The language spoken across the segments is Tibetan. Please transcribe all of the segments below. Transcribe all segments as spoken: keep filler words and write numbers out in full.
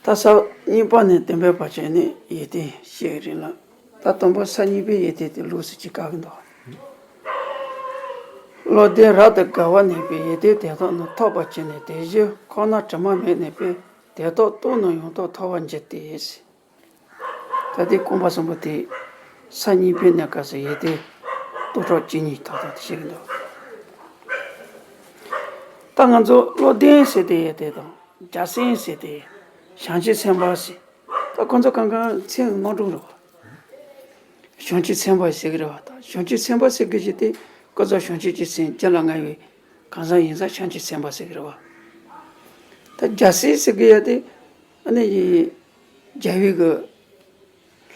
ད་ས་གཉིས་པ་ནས་བདུན་པའི་བར་ཆད་ནས་ཡོན་ཏན་བཤད་ཀྱི་རེད་ལ། ད་དང་པོ་ས་གཉིས་པའི་ཡོན་ཏན་དེ་ལོགས་སུ་ཅིག་བཀག་གི་འདུག་བློ་ལྡན་རབ་ཏུ་དགའ་བར་གནས་པའི་ཡོན་ཏན་དེ་དག་ནི་ཐོབ་པར་བྱས་ནས་དེ་བཞིན་ཁོ་ན་དྲི་མ་མེད་གནས་པས་དེ་དག་རྟོགས་ན་ཡང་དག་ཐོབ་པར་འགྱུར་ཏེ། ད་ལྟའི་རྐང་པ་གསུམ་པོ་དེ་ས་གཉིས་པའི་གནས་སྐབས་སུ་ཡོན་ཏན་སྟོང་ཕྲག་བཅུ་གཉིས་ཐོབ་ཐབས་དེ་བཤད་ཀྱི་འདུག་ད་ང་ཚོ་བློ་ལྡན་ཟེར་དེ་ཡོན་ཏན་དང་རྒྱལ་སྲས་ཟེར་དེ་བྱང་ཆུབ་སེམས་དཔའ་ཟེར། ད་ཁོ་ཚོ་གང་གང་མཚན་གྱི་རྣམ་གྲངས་རེད་བ། བྱང་ཆུབ་སེམས་དཔའ་ཟེར་གྱི་རེད་བ། ད་བྱང་ཆུབ་སེམས་དཔའ་ཟེར་གྱི་ཞིག་དེ་ཀུན་རྫོབ་བྱང་ཆུབ་ཀྱི་སེམས་བྱིན་རླབས་མངའ་བའི་གང་ཟག་ཡིན་ཙང་བྱང་ཆུབ་སེམས་དཔའ་ཟེར་གྱི་རེད་བ། ད་རྒྱལ་སྲས་ཟེར་གྱི་ཡ་དེ་ཨ་ནི་ཡི་རྒྱལ་བའི་གི་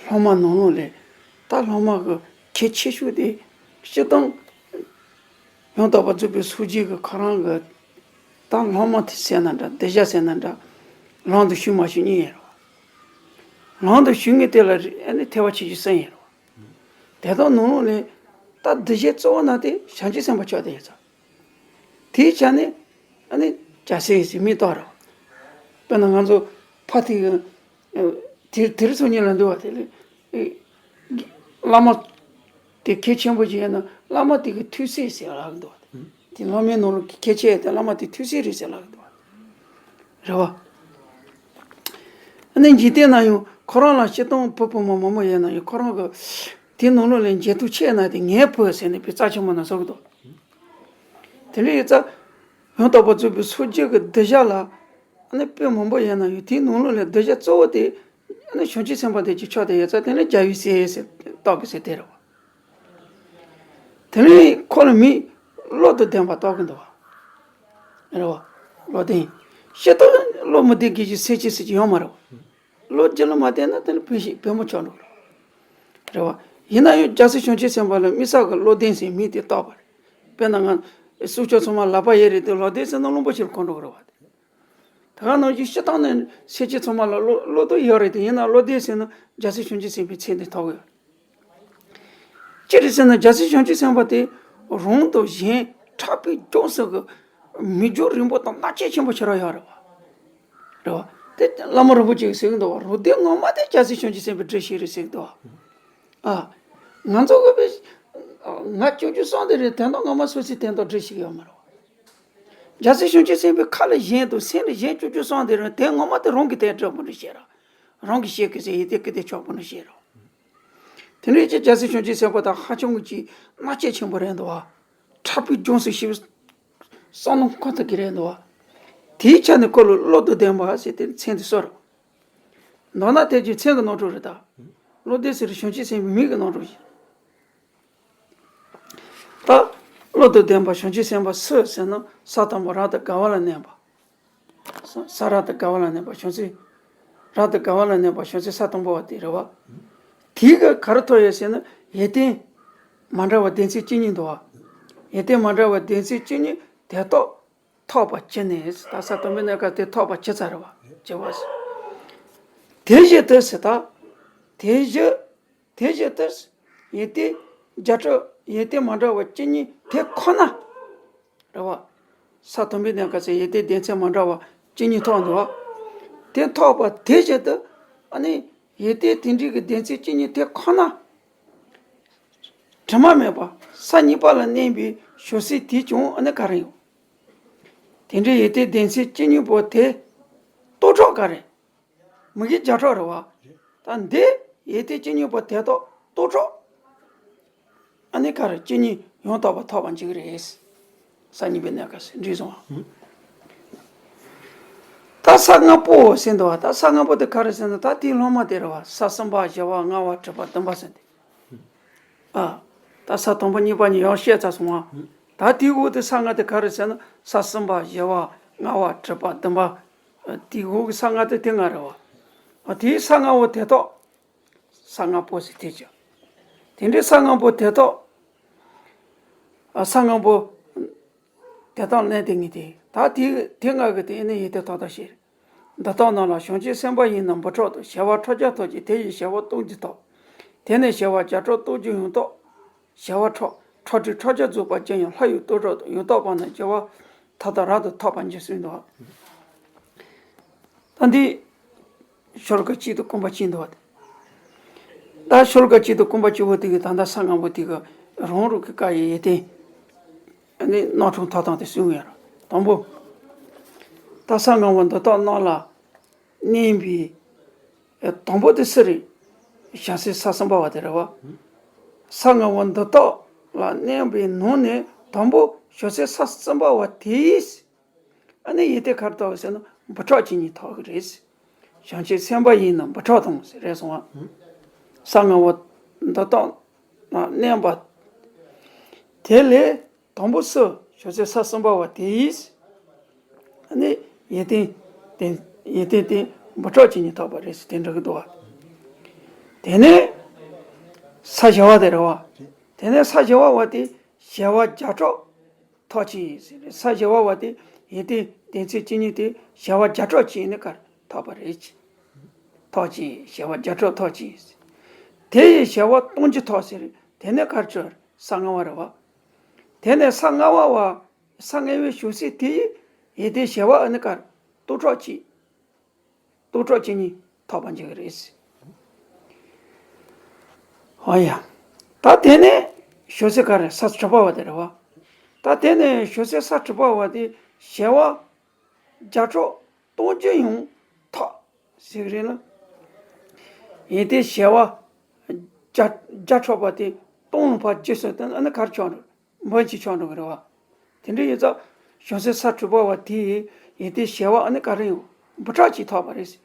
སློབ་མ་ནང་ལོགས་ལས་ད་སློབ་མ་གི་གལ་ཆེ་ཤོས་དེ་སྤྱིར་བཏང་ཡང་དག་པར་རྫོགས་པའི་སངས་རྒྱས་ཀྱི་ཁོ་རང་གི་ད་སློབ་མ་དེ་ཟེར་ན་འདྲ། གདུལ་བྱ་ཟེར་ན་འདྲ། ལམ་དུ་ཞུགས་མ་ཞུགས་གཉིས་ཡིན་རེད་བ། ལམ་དུ་ཞུགས་མཁན་དེ་ལ་ཨ་ནི་ཐེག་པ་ཆེ་ཆུང་གསུམ་ཡིན་རེད་བ། དེ་དག་ནང་ལོགས་ལས་ད་གདུལ་བྱའི་གཙོ་བོ་ན་དེ་བྱང་ཆུབ་སེམས་དཔའ་ཆགས་བསྡད་ཡོད་ཙང་། དེའི་ཆ་ནས་ཨ་ནི་རྒྱལ་སྲས་ཟེར་མིང་བཏགས་རེད་བ། དཔེར་ན་ང་ཚོ་ཕ་དེ་གི་དེ་དེར་ཚོ་གཉིས་ལ་འདུལ་བ་དེ་ལས་བླ་མ་དེ་གལ་ཆེན་པོ་ཅིག་ཡིན་ན་བླ་མ་དེ་གི་ཐུགས་སྲས་ཟེར་ལབ་ཀྱི་འདུག་བ། དེ་བླ་མའི་ནང་ལོགས་ཀྱི་གལ་ཆེ་དེ་བླ་མ་དེ་ཐུགས་སྲས་རེད་ཟེར་ལབ་ཀྱི་འདུག་བ། རེད་བ། ཨ་ནི་འཇིག་རྟེན་ན་ཡང་ཁོ་རང་ལ་སྤྱིར་བཏང་བུ་བུ་མོ་མོ་མོ་ཡོད་ན་ཡང་ཁོ་རང་གི་དེ་ནང་ལོགས་ལས་མཇལ་དུས་ཆེ་ན་དེ་ངའི་བུ་ཟེར་ནས་དཔེ་རྩ་ཆེན་པོ་ན་བཟོ་གི་འདུག་དེ་ལས་ཡོད་ཙང་ཡང་དག་པར་རྫོགས་པའི་སངས་རྒྱས་ཀྱི་གདུལ་བྱ་ལ་ཨ་ནི་དཔེ་མང་པོ་ཡོད་ན་ཡང་དེའི་ནང་ལོགས་ལས་གདུལ་བྱ་གཙོ་བོ་དེ་ཨ་ནི་བྱང་ཆུབ་སེམས་དཔའ་དེ་གཅིག་ཆགས་བསྡད་ཡོད་ཙང་དེ་ལས་རྒྱལ་བའི་སྲས་ཟེར་བཏགས་པའི་ཟེར་དེ་རེད་བ། དེ་ནས་ཁོ་ལ་མིང་བློ་དང་ལྡན་པ་བཏགས་ཀྱི་འདུག་བ། རེད་བ། བློ་ལྡན། སྤྱིར་བཏང་བློ་མི་ལྡན་མཁན་ཞིག་སེམས་ཅན་ཟེར་གྱི་ཡོད་མ་རེད་བ། བློ་རྒྱུད་ལ་མ་ལྡན་ན་དེ་ནི་བུ་ཞིག་བུ་མོ་ཆགས་འགྲོ་གི་རེད། རེད་བ། ཡིན་ན་ཡང་རྒྱལ་སྲས་བྱང་ཆུབ་སེམས་དཔའ་ལ་དམིགས་བསལ་གྱི་བློ་ལྡན་ཟེར་མིང་དེ་བཏགས་པ་རེད། དཔེར་ན་ང་སྲོག་ཆགས་ཚང་མ་ལག་པ་ཡོད་རེད་དེ་བློ་ལྡན་ཟེར་ན་བློན་པོ་ཞིག་ལ་གོ་འགྲོ་གི་རེད་བ། དེ་ག་ནང་བཞིན་སྤྱིར་བཏང་ནས་སེམས་ཅན་ཚང་མ་ལ་བློ་བློ་དོ་ཡོད་རེད་དེ་ཡིན་ན་བློ་ལྡན་ཟེར་ན་རྒྱལ་སྲས་བྱང་ཆུབ་སེམས་དཔའི་མཚན་དེ་ཐོབ་ཡོད། ཅི་རེད་ཟེར་ན་རྒྱལ་སྲས་བྱང་ཆུབ་སེམས་དཔའ་དེ་རང་དང་གཞན་ཕྲད་པའི་རྒྱུ་ཟེར་གི་མི་རྒྱུ་རིང་པོ་དང་མནར་གཅོད་ཆེན་པོ་ཞིག་རག་ཡོད་རེད་བ། རེད་བ། དེ་བླ་མ་རིན་པོ་ཆེ་གིས་ཟེར་གི་འདུག་བ། རང་དོན་ངོ་མ་དེ་རྒྱལ་སྲས་བྱང་ཆུབ་སེམས་དཔའི་སྒྲུབ་བྱེད་རེད་ཟེར་གི་འདུག་བ། ཨ། ང་ཚོ་གི་བས་ང་བཅུ་བཅུ་སོང་དེ་རེད་དོན་དག་ངོ་མ་སོ་སོའི་དོན་དག་སྒྲུབ་བྱེད་ཀྱི་ཡོད་མ་རེད་བ། རྒྱལ་སྲས་བྱང་ཆུབ་སེམས་དཔའི་ཁ་ལ་གཞན་དང་སེམས་ལ་གཞན་བཅུ་བཅུ་སོང་དེ་རེད་དོན་ངོ་མ་དེ་རང་གི་དོན་སྒྲུབ་པ་འདྲ་བྱེད་ར། རང་གི་བཤད་ཀྱི་ཟེར་ཡིན་དེ་ཀི་དེ་ཆོག་པ་འདྲ་བྱེད་ར། དེ་འདྲའི་ཅིག་རྒྱལ་སྲས་བྱང་ཆུབ་སེམས་དཔའ་དང་ཧ་ཅང་གི་ཅིག་མནར་གཅོད་ཆེན་པོ་རེད་འདུག་བ། ཕྲད་པའི་རྒྱུ་ཟེར་ཞིབ་བསམ་བློ་འཁོར་ཐུབ་ཀྱི་རེད་འདུག་བ། དེའི་ཆ་ནས་ཁོ་ལ་བློ་དང་ལྡན་པ་ཟེར་ཏེ་མཚན་དེ་གསོལ་རོགས། མདོར་ན་དེ་ཅིག་མཚན་གྱི་རྣམ་གྲངས་རེད་ད། བློ་ལྡན་ཟེར་བྱང་ཆུབ་སེམས་དཔའི་མིང་གི་རྣམ་གྲངས་ཤིག་ད་བློ་དང་ལྡན་པ་བྱང་ཆུབ་སེམས་དཔའ་སུ་ཟེར་ན་ས་དང་པོ་རབ་ཏུ་དགའ་བ་ལ་གནས་པ། ས་ས་རབ་ཏུ་དགའ་བ་ལ་གནས་པ་བྱང་ཆུབ། རབ་ཏུ་དགའ་བ་ལ་གནས་པ་བྱང་ཆུབ་ས་དང་པོ་བ་དེ་རེད་བ། དེའི་གི་ག་རེ་ཐོབ་ཡོད་ཟེར་ན་ཡོན་ཏན་མ་འདྲ་བ་སྡེ་ཚན་བཅུ་གཉིས་འདུག་བ། ཡོན་ཏན་མ་འདྲ་བ་སྡེ་ཚན་བཅུ་གཉིས་དེ་དག་ཐོབ་པར་གྱུར་ནས་ད་ས་དང་པོའི་གནས་སྐབས་དེ་ཐོབ་པར་གྱུར་ཚར་བ་བྱེད་པ། དེ་བཞིན་དུ་ཟེར་ད། དེ་བཞིན་དེ་བཞིན་དུ་ཡོན་ཏན་བརྒྱ་ཕྲག་ཡོན་ཏན་མ་འདྲ་བ་བཅུ་གཉིས་དེ་ཁོ་ན་རེད་བ། ས་དང་པོའི་གནས་སྐབས་སུ་ཡོན་ཏན་སྡེ་ཚན་མ་འདྲ་བ་བཅུ་གཉིས་ཐོབ་འདུག་བ། དེ་ཐོབ་པ་དེ་བཞིན་དུ་ཨ་ནི་ཡོན་ཏན་དེ་འདྲའི་གི་སྡེ་ཚན་བཅུ་གཉིས་དེ་ཁོ་ན། དྲི་མ་མེད་པ་ས་གཉིས་པ་ལ་གནས་པའི་བྱང་སེམས་དེས་ཀྱང་ཨ་ནི་ག་རེ་ཡོང་། དེ་འདྲའི་ཡོན་ཏན་སྡེ་ཚན་བཅུ་གཉིས་པོ་དེ་སྟོང་ཕྲག་ག་རེ། མི་དགེ་བརྒྱ་ཕྲག་རེད་བ། ད་འདི་ཡོན་ཏན་བཅུ་གཉིས་པོ་དེ་དག་སྟོང་ཕྲག་ཨ་ནི་ག་རེ་བཅུ་གཉིས་ཡང་དག་པར་ཐོབ་པར་འགྱུར་གི་རེད། ས་གཉིས་པའི་གནས་སྐབས་སུ་འགྲིག་སོང་བ། ད་ས་ལྔ་པོ་ཟེར་འདུག་བ། ད་ས་ལྔ་པོ་དེ་ག་རེ་ཟེར་ན་ད་དེའི་སློབ་མ་དེ་རེད་བ། ས་གསུམ་པ་བཞི་པ་ལྔ་པ་དྲུག་པ་བདུན་པ་ཟེར་ཏེ། ཨ། ད་ས་དང་པོ་གཉིས་པ་གཉིས་ཡང་བཤད་ཚར་སོང་ང་། ད་དེའི་འོག་ཏུ་ས་ལྔ་དེ་ག་རེ་ཟེར་ན་ས་གསུམ་པ་བཞི་པ་ལྔ་པ་དྲུག་པ་བདུན་པ། ཨ། དེའི་འོག་གི་ས་ལྔ་དེ་དེ་ལྔ་རེད་བ། ཨ། དེའི་ས་ལྔ་པོ་དེ་དག་ས་ལྔ་པོ་ཟེར་དེ་ཅི། དེ་འདྲའི་ས་ལྔ་པོ་དེ་དག་ཨ། ས་ལྔ་པོ་དེ་དག་ལ་གནས་དེ་ངེས་ཏེ། ད་དེ་དེ་ལྔ་གི་དེ་ནི་ཡོན་ཏན་ཐོབ་ཐབས་ཤེས། འདི་དག་རྣམས་ལ་བྱང་ཆུབ་སེམས་དཔའ་ཡིན་ན་འབུམ་ཕྲག་དང་། བྱེ་བ་ཕྲག་བརྒྱ་ཐོབ་ཀྱི་དེ་ཡིས་བྱེ་བ་སྟོང་རྒྱུ་ཐོབ། དེ་ནས་བྱེ་བ་བརྒྱ་ཕྲག་སྟོང་རྒྱུ་ཡང་དག་བྱེ་བ་ཕྲག་ཕྲག་ཁྲི་ཕྲག་བརྒྱ་རྫོགས་པར་འགྱུར་ཡང་ལྷ་ཡི་སྟོང་ཕྲག་དང་། ཡང་དག་པ་རྣམས་བྱེ་བ་མཐའ་དག་རབ་ཏུ་ཐོབ་པར་འགྱུར་གསུངས་འདུག་ད་འདི་ ཤོ་ལོ་ཀ་གཅིག་དང་རྐང་པ་གཅིག་འདུག་བ། ད་ཤོ་ལོ་ཀ་གཅིག་དང་རྐང་པ་གཅིག་པོ་དེ་གིས་ད་ལྟ་ས་ལྔ་པོ་དེ་གི་རང་རང་གི་བཀའ་ཡི་ཡོན་ཏན། ཨ་ནི་རྣམ་གྲངས་ཐོབ་ཐང་དེ་གསུང་གི་ཡོད་རེད། དང་པོ། ད་ས་ལྔ་པོ་འདི་དག་རྣམས་ལ་གནས་པའི་དང་པོ་དེ་སུ་རེད། བྱང་སེམས་ས་གསུམ་པ་བ་དེ་རེད་བ། ས་ལྔ་པོ་འདི་དག་ལ་གནས་པའི་ནང་ནས་དང་པོ་བྱང་སེམས་ས་གསུམ་པ་བ་དེས། ཨ་ནི་ཡོན་ཏན་ག་རེ་ཐོབ་ཟེར་ན་འབུམ་ཕྲག་གཅིག་གཉིས་ཐོབ་གི་རེད། བྱང་ཆུབ་སེམས་དཔའ་ཡིན་ན་འབུམ་ཕྲག་དང་ཟེར་རེད་སོང་བ། ས་ལྔ་པོ་འདི་དག་ལ་གནས་པ། དེ་ལས་དང་པོ་སུ་བྱང་སེམས་ས་གསུམ་པ་བ་དེས། ཨ་ནི་ཡོན་ཏན་དེ་ཡོན་ཏན་དེ་འབུམ་ཕྲག་གཅིག་གཉིས་ཐོབ་པ་རེད་ཟེར་དེ་འདྲ་གི་འདུག་བ། དེ་ནས་ས་བཞི་པ་དེ་རེད་བ། དེ་ནས་ས་བཞི་པ་བ་དེ་བྱེ་བ་བརྒྱ་ཕྲག་ཐོབ་ཅིང་ཟེར། ས་བཞི་པ་བ་དེ་ཡོན་ཏན་དེ་ཚེ་གཅིག་ཉིད་དེ་བྱེ་བ་བརྒྱ་ཕྲག་གཅིག་ནི་གར་ཐོབ་པ་རེད། ཐོབ་ཅིང་བྱེ་བ་བརྒྱ་ཕྲག་ཐོབ་ཅིང་། དེ་ཡི་བྱེ་བ་སྟོང་འགྱུར་ཐོབ་ཟེར། དེ་ནི་གར་ཆོར་ས་ལྔ་པ་རེད་བ། དེ་ནས་ས་ལྔ་པ་བ་ས་ལྔ་པའི་བྱང་སེམས་དེ་ཡི་ཡོན་ཏན་བྱེ་བ་ཨ་ནི་གར་སྟོང་ཕྲག་གཅིག་སྟོང་ཕྲག་གཅིག་གཉིས་ཐོབ་པ་འཇུག་གི་རེད། ཨོ་ཡ། ད་དེ་ནས་བྱང་སེམས་ག་རེ་ས་དྲུག་པ་བ་དེ་རེད་བ། ད་དེ་ནས་བྱང་སེམས་ས་དྲུག་པ་བ་དེ་བྱེ་བ་བརྒྱ་ཕྲག་སྟོང་འགྱུར་ཡང་ཐོབ་ཟེར་གི་རེད་ལ། ཡོན་ཏན་བྱེ་བ་བརྒྱ་བརྒྱ་ཕྲག་པ་དེ་སྟོང་ལ་ཕར་འགྱུར་སོང་དེ་ཨ་ནི་གར་ཆོག་འགྲོ། འབུམ་གཅིག་ཆགས་འགྲོ་གི་རེད་བ། དེ་འདྲ་ཡིན་ཙང་བྱང་སེམས་ས་དྲུག་པ་བ་དེའི་ཡོན་ཏན་བྱེ་བ་ཨ་ནི་ག་རེ་ཡོང་འབུམ་ཕྲག་གཅིག་ཐོབ་པ་རེད།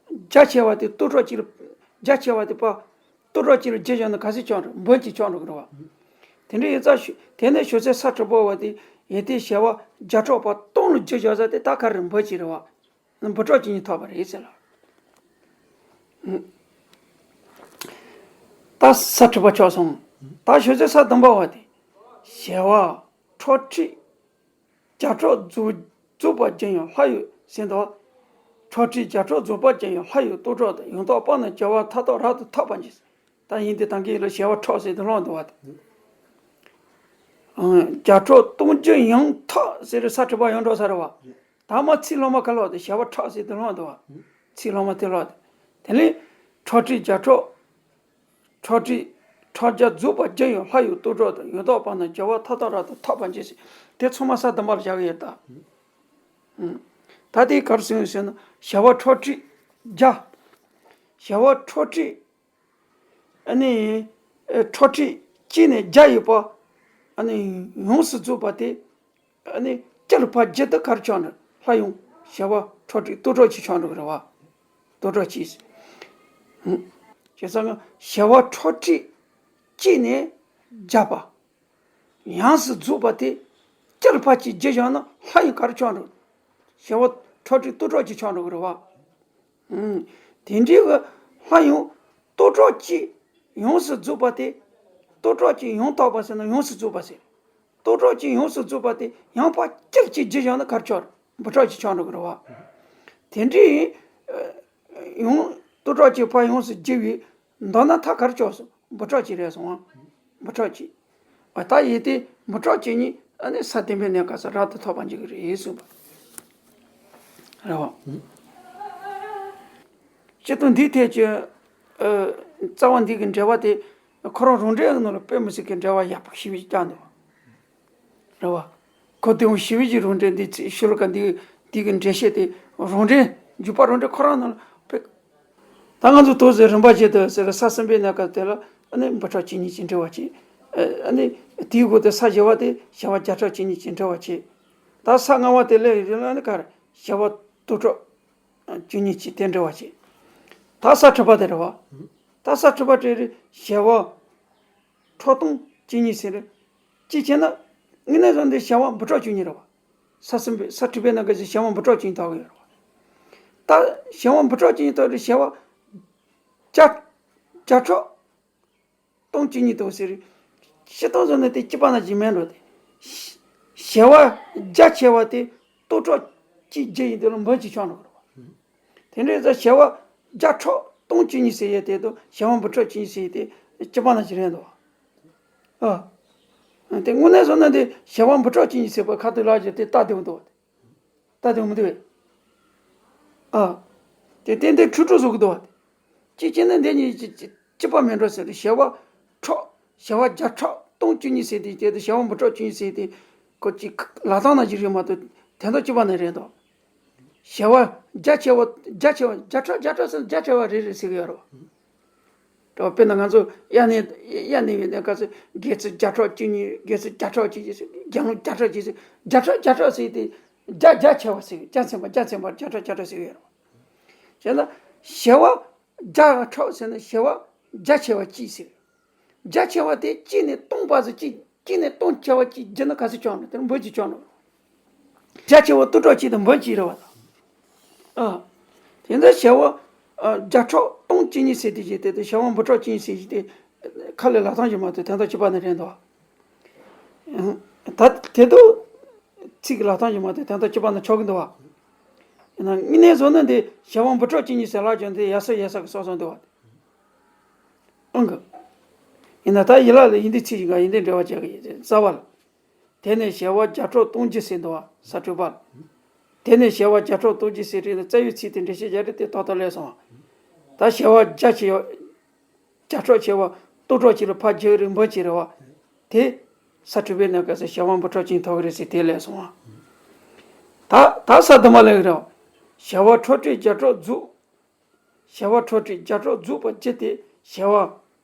རྒྱ་ཆེ་བ་དེ་སྟོང་ཕྲག་གཅིག་ལ། རྒྱ་ཆེ་བ་དེ་པ་སྟོང་ཕྲག་གཅིག་ལ་བརྒྱ་བཞག་ན་ག་ཚོད་ཆགས་འགྲོ། འབུམ་གཅིག་ཆགས་འགྲོ་གི་རེད་བ། དེ་འདྲ་ཡིན་ཙང་དེ་ནས་བྱང་སེམས་ས་དྲུག་པ་བ་དེ་ཡོན་ཏན་བྱེ་བ་བརྒྱ་ཕྲག་པ་སྟོང་ལ་བརྒྱ་བཞག་ས་དེ་ད་ག་རེ་འབུམ་གཅིག་རེད་བ། འབུམ་ཕྲག་གཅིག་གཉིས་ཐོབ་པ་རེད་ཟེར་ལ། ད་ས་དྲུག་པ་ཆགས་སོང་། ད་བྱང་སེམས་ས་བདུན་པ་བ་དེ། བྱེ་བ་ཁྲག་ཁྲིག་བརྒྱ་ཕྲག་རྫོགས་རྫོགས་པར་འགྱུར་ཡང་ལྷ་ཡི་ཟེར་འདུག་ཁྲག་ཁྲིག་བརྒྱ་ཕྲག་རྫོགས་པར་འགྱུར་ཡང་ལྷ་ཡི་སྟོང་ཕྲག་དང་། ཡང་དག་པར་ནི་བྱེ་བ་མཐའ་དག་རབ་ཏུ་ཐོབ་པར་འགྱུར། ད་ཡིན་དེ་དང་གི་ལ་བྱེ་བ་ཕྲག་ཟེར་དུ་ལོག་འདུག་བ་དེ། བརྒྱ་ཕྲག་སྟོང་འགྱུར་ཡང་ཐོབ་ཟེར་ས་དྲུག་པ་ཡང་འགྲོ་ས་རེད་བ། ད་མ་ཚིག་སློབ་མ་ག་ལོག་དེ་བྱེ་བ་ཕྲག་ཟེར་དུ་ལོག་འདུག་བ། ཚིག་སློབ་མ་དེ་ལོག་དེ། དེ་ལས་ཁྲག་ཁྲིག་བརྒྱ་ཕྲག་ཁྲག་ཁྲིག་ཕྲག་བརྒྱ་རྫོགས་པར་འགྱུར་ཡང་ལྷ་ཡི་སྟོང་ཕྲག་དང་། ཡང་དག་པར་ནི་བྱེ་བ་མཐའ་དག་རབ་ཏུ་ཐོབ་པར་འགྱུར་ཟེར། དེ་ཚང་མ་ས་བདུན་པ་ལ་བཞག་གི་ཡོད་ད། ད་དེ་གར་སོང་ཟེར་ན་བྱེ་བ་ཁྲག་ཁྲིག་བརྒྱ། བྱེ་བ་ཁྲག་ཁྲིག་ཨ་ནི་ཁྲག་ཁྲིག་གཅིག་ནས་བརྒྱ་ཡོད་པ། ཨ་ནི་ཡོངས་སུ་རྫོགས་པ་དེ། ཨ་ནི་བརྒྱ་ལ་ཕར་བརྒྱ་དུ་གར་ཆགས་ན་ལྷ་ཡང་བྱེ་བ་ཁྲག་ཁྲིག་སྟོང་ཕྲག་གཅིག་ཆགས་འགྲོ་གི་རེད་བ། སྟོང་ཕྲག་གཅིག་བྱས་ཙང་བྱེ་བ་ཁྲག་ཁྲིག་གཅིག་ནས་བརྒྱ་པ། ཡོངས་སུ་རྫོགས་པ་དེ་བརྒྱ་ལ་ཕར་གཅིག་བརྒྱ་བཞག་ན་ལྷ་ཡང་གར་ཆགས་འགྲོ། བྱེ་བ་ཁྲག་ཁྲིག་སྟོང་ཕྲག་གཅིག་ཆགས་འགྲོ་གི་རེད་བ། དེ་འདྲའི་གི་ལྷ་ཡང་སྟོང་ཕྲག་གཅིག་ཡོངས་སུ་རྫོགས་པ་དེ། སྟོང་ཕྲག་གཅིག་ཡང་དག་པ་ཟེར་ན་ཡོངས་སུ་རྫོགས་པ་ཟེར། སྟོང་ཕྲག་གཅིག་ཡོངས་སུ་རྫོགས་པ་དེ་ཡང་ཕར་བརྒྱ་གཅིག་བརྒྱ་བཞག་ན་གར་ཆགས་འབུམ་ཕྲག་གཅིག་ཆགས་འགྲོ་གི་རེད་བ། དེ་འདྲའི་ཡང་སྟོང་ཕྲག་གཅིག་ཕར་ཡོངས་སུ་བརྒྱ་བའི་མདོར་ན་མཐའ་གར་ཆགས་སོང་འབུམ་ཕྲག་གཅིག་རེད་སོང་ཨ། འབུམ་ཕྲག་གཅིག་ཨ་ད་ཡོན་ཏན་འབུམ་ཕྲག་གཅིག་གཉིས་ཨ་ནི་ས་བདུན་པའི་གནས་སྐབས་སུ་རབ་ཏུ་ཐོབ་པར་འགྱུར་གྱི་རེད་གསུངས་པ་རེད་བ། སྤྱིར་བཏང་འདིའི་ཐད་ཀྱི་ཨ་རྩ་བ་འདི་གི་འགྲེལ་པ་དེ་ཁོ་རང་རང་འགྲེལ་གྱི་ནང་ལ་དཔེ་མི་སྲིད་ཀྱི་འགྲེལ་པ་ཡག་པོ་ཞེ་པོ་ཅིག་བརྒྱབ་འདུག་རེད་བ། ཁོ་དེ་འོང་ཞི་བའི་གི་རང་འགྲེལ་འདི་ཚེ་ཤོ་ལོ་ཀ་འདི་འདི་གི་འགྲེལ་བཤད་དེ་རང་འགྲེལ་འཇུག་པ་རང་འགྲེལ་ཁོ་རང་ནང་ལ་དཔེ། ད་ང་ཚོ་དོགས་ཟེར་རིམ་པ་བཞིན་དུ་ཟེར་ས་གསུམ་པའི་གནས་སྐབས་དེ་ལ་ཨ་ནི་འབུམ་ཕྲག་གཅིག་གཉིས་ཀྱི་འགྲེལ་བ་བྱེད། ཨ་ནི་དེའི་སྒོ་དེ་ས་བཞི་པ་དེ་བྱེ་བ་བརྒྱ་ཕྲག་གཅིག་གཉིས་ཀྱི་འགྲེལ་བ་བྱེད། ད་ས་ལྔ་པ་དེ་ལས་ཡིན་ན་ནི་ག་རེ་བྱེ་བ་སྟོང་ཕྲག་གཅིག་གཉིས་ཀྱི་དེ་འགྲེལ་བ་བྱེད། ད་ས་དྲུག་པ་དེ་རེད་བ། ད་ས་དྲུག་པ་དེ་རེད་བྱེ་བ། ཁྲག་སྟོང་གཅིག་གཉིས་ཟེར། གཅིག་བྱས་ན་དངོས་གནས་བཟོ་འདི་བྱེ་བ་འབུམ་ཕྲག་གཅིག་གཉིས་རེད་བ། ས་གསུམ་པའི་ས་དྲུག་པའི་ནང་གི་བྱེ་བ་འབུམ་ཕྲག་གཅིག་གཉིས་ཐོག་གི་ཡོད་རེད་བ། ད་བྱེ་བ་འབུམ་ཕྲག་གཅིག་གཉིས་ཐོག་རེད་བྱེ་བ་བརྒྱ་བརྒྱ་ཕྲག་སྟོང་གཅིག་གཉིས་ཐོག་ཟེར། སྤྱིར་བཏང་བཟོ་ན་དེ་གཅིག་པ་ན་གཅིག་མིན་འགྲོ་དེ། བྱེ་བ་རྒྱ་ཆེ་བ་དེ་སྟོང་ཕྲག་གཅིག་བརྒྱ་ཡིན་དེ་ལ་འབུམ་གཅིག་ཆགས་འགྲོ་གི་རེད་བ། དེ་འདྲའི་ཚེ་བྱེ་བ་བརྒྱ་ཕྲག་སྟོང་གཅིག་གཉིས་ཟེར་ཡས་དེ་དང་བྱེ་བ་འབུམ་ཕྲག་གཅིག་གཉིས་ཟེར་ཡས་དེ་གཅིག་པ་ན་གཅིག་རེད་འདུག་ཨ། དེ་དངོས་གནས་བཟོ་ན་དེ་བྱེ་བ་འབུམ་ཕྲག་གཅིག་གཉིས་ཟེར་བ་ཁ་ཐུག་ལག་གི་དེ་ལྟ་དེ་འདུག་ལྟ་དེ་མི་འདུག་ཨ། དེ་ཏན་ཏན་འཁྲུལ་འགྲོ་བཟོ་གི་འདུག་བ། གཅིག་བྱས་ན་འདི་གཉིས་གཅིག་གཅིག་གཅིག་པ་མིན་འགྲོ་ཟེར་ཏེ། བྱེ་བ་ཕྲག་བྱེ་བ་བརྒྱ་ཕྲག་སྟོང་བཅུ་གཉིས་ཟེར་དེ་བྱས་ཏེ། བྱེ་བ་འབུམ་ཕྲག་བཅུ་གཉིས་ཟེར་དེ་ཁོ་གཅིག་ལག་རྟགས་ནང་བཞིན་རེད་མ་གཏོགས་དོན་དག་གཅིག་པ་ནས་རེད་འདུག་བྱེ་བ་བརྒྱ་ཆེ་བ་བརྒྱ་ཆེ་བ་བརྒྱ་ཕྲག་བརྒྱ་ཕྲག་ཟེར་བརྒྱ་ཆེ་བ་རེ་རེ་ཟེར་གི་ཡོད་རེད་བ། དཔེར་ན་ང་ཚོ་དབྱར་གནས་དབྱར་གནས་པའི་གནས་སྐབས་སུ་དགེ་ཚུལ་བརྒྱ་ཕྲག་བཅུ་གཉིས། དགེ་ཚུལ་བརྒྱ་ཕྲག་བཅུ་གཉིས་ཟེར། དགེ་སློང་བརྒྱ་ཕྲག་བཅུ་གཉིས་ཟེར། བརྒྱ་ཕྲག་བརྒྱ་ཕྲག་ཟེར་དེ་བརྒྱ་བརྒྱ་ཆེ་བ་ཟེར། བརྒྱ་ཚན་པ་བརྒྱ་ཚན་པ་བརྒྱ་ཕྲག་བརྒྱ་ཕྲག་ཟེར་གི་ཡོད་རེད། བྱས་ན་བྱེ་བ་བརྒྱ་ཕྲག་ཟེར་ན་བྱེ་བ་བརྒྱ་ཆེ་བ་གཅིག་ཟེར། བརྒྱ་ཆེ་བ་དེ་གཅིག་ནས་སྟོང་བར་དུ་གཅིག་གཅིག་ནས་སྟོང་ཆེ་བ་གཅིག་བརྒྱུད་ན་ག་ཚོད་ཆགས་འགྲོ། དེ་ནི་འབུམ་གཅིག་ཆགས་འགྲོ། བརྒྱ་ཆེ་བ་སྟོང་ཕྲག་གཅིག་དང་འབུམ་གཅིག་རེད་བ་དང་། ཨ། དེ་འདྲ་བྱེ་བ་ཨ་བརྒྱ་ཕྲག་སྟོང་བཅུ་གཉིས་ཟེར་དེ་བྱས་ཏེ། དེ་བྱེ་བ་འབུམ་ཕྲག་བཅུ་གཉིས་ཟེར་གྱི་དེ་ཁ་ལས་ལབ་སྟངས་ཀྱི་མ་གཏོགས་དོན་དག་གཅིག་པ་ནི་རེད་འདུག་ད་དེ་དུ་ཚིག་གི་ལབ་སྟངས་ཀྱི་མ་གཏོགས་དོན་དག་གཅིག་པ་ནི་ཆགས་ཀྱི་འདུག་བ། ཡིན་ན་དངོས་གནས་བཟོ་ན་འདི་བྱེ་བ་འབུམ་ཕྲག་བཅུ་གཉིས་ཟེར་ལབ་ཀྱང་དེ་ཡག་ས་ཡག་ས་གི་སོ་སོ་འདུག་བ། ཨང་གི། ཡིན་ན་ད་ཡི་ལ་ལ་ཡིན་དེ་ཚིག་ཅིག་ག་ཡིན་དེ་འབྲེལ་བ་བྱེད་ཀྱི་ཡིན་རྩ་བ་ལ། དེ་ནས་བྱེ་བ་བརྒྱ་ཕྲག་སྟོང་བརྒྱད་ཟེར་འདུག་བ། ས་འཕྲོས་པ་ལ། དེ་ནས་བྱེ་བ་བརྒྱ་ཕྲག་སྟོང་བརྒྱད་ཟེར་དེ་ནི་རྩ་བའི་ཚིག་དེ་འགྲེལ་བཤད་རྒྱག་རེས་དེ་ཏག་ཏག་ལས་སོང་བ། ད་བྱེ་བ་བརྒྱ་ཆེ་བ་བརྒྱ་ཕྲག་ཆེ་བ་སྟོང་ཕྲག་གཅིག་ལ་ཕར་བརྒྱབ་རེད། འབུམ་གཅིག་རེད་བ། དེ་ས་འཕྲོས་པའི་གནས་སྐབས་སུ་བྱེ་བ་འབུམ་ཕྲག་གཅིག་ཐོགས་ཀྱི་རེད་ཟེར་དེ་ལས་སོང་བ། ད་ད་ས་དུ་མ་ལས་རེད་བ། བྱེ་བ་ཕྲག་ཁྲི་བརྒྱ་ཕྲག་རྫོགས། བྱེ་བ་ཕྲག་ཁྲི་བརྒྱ་ཕྲག་རྫོགས་པར་བགྱི་སྟེ་བྱེ་བ་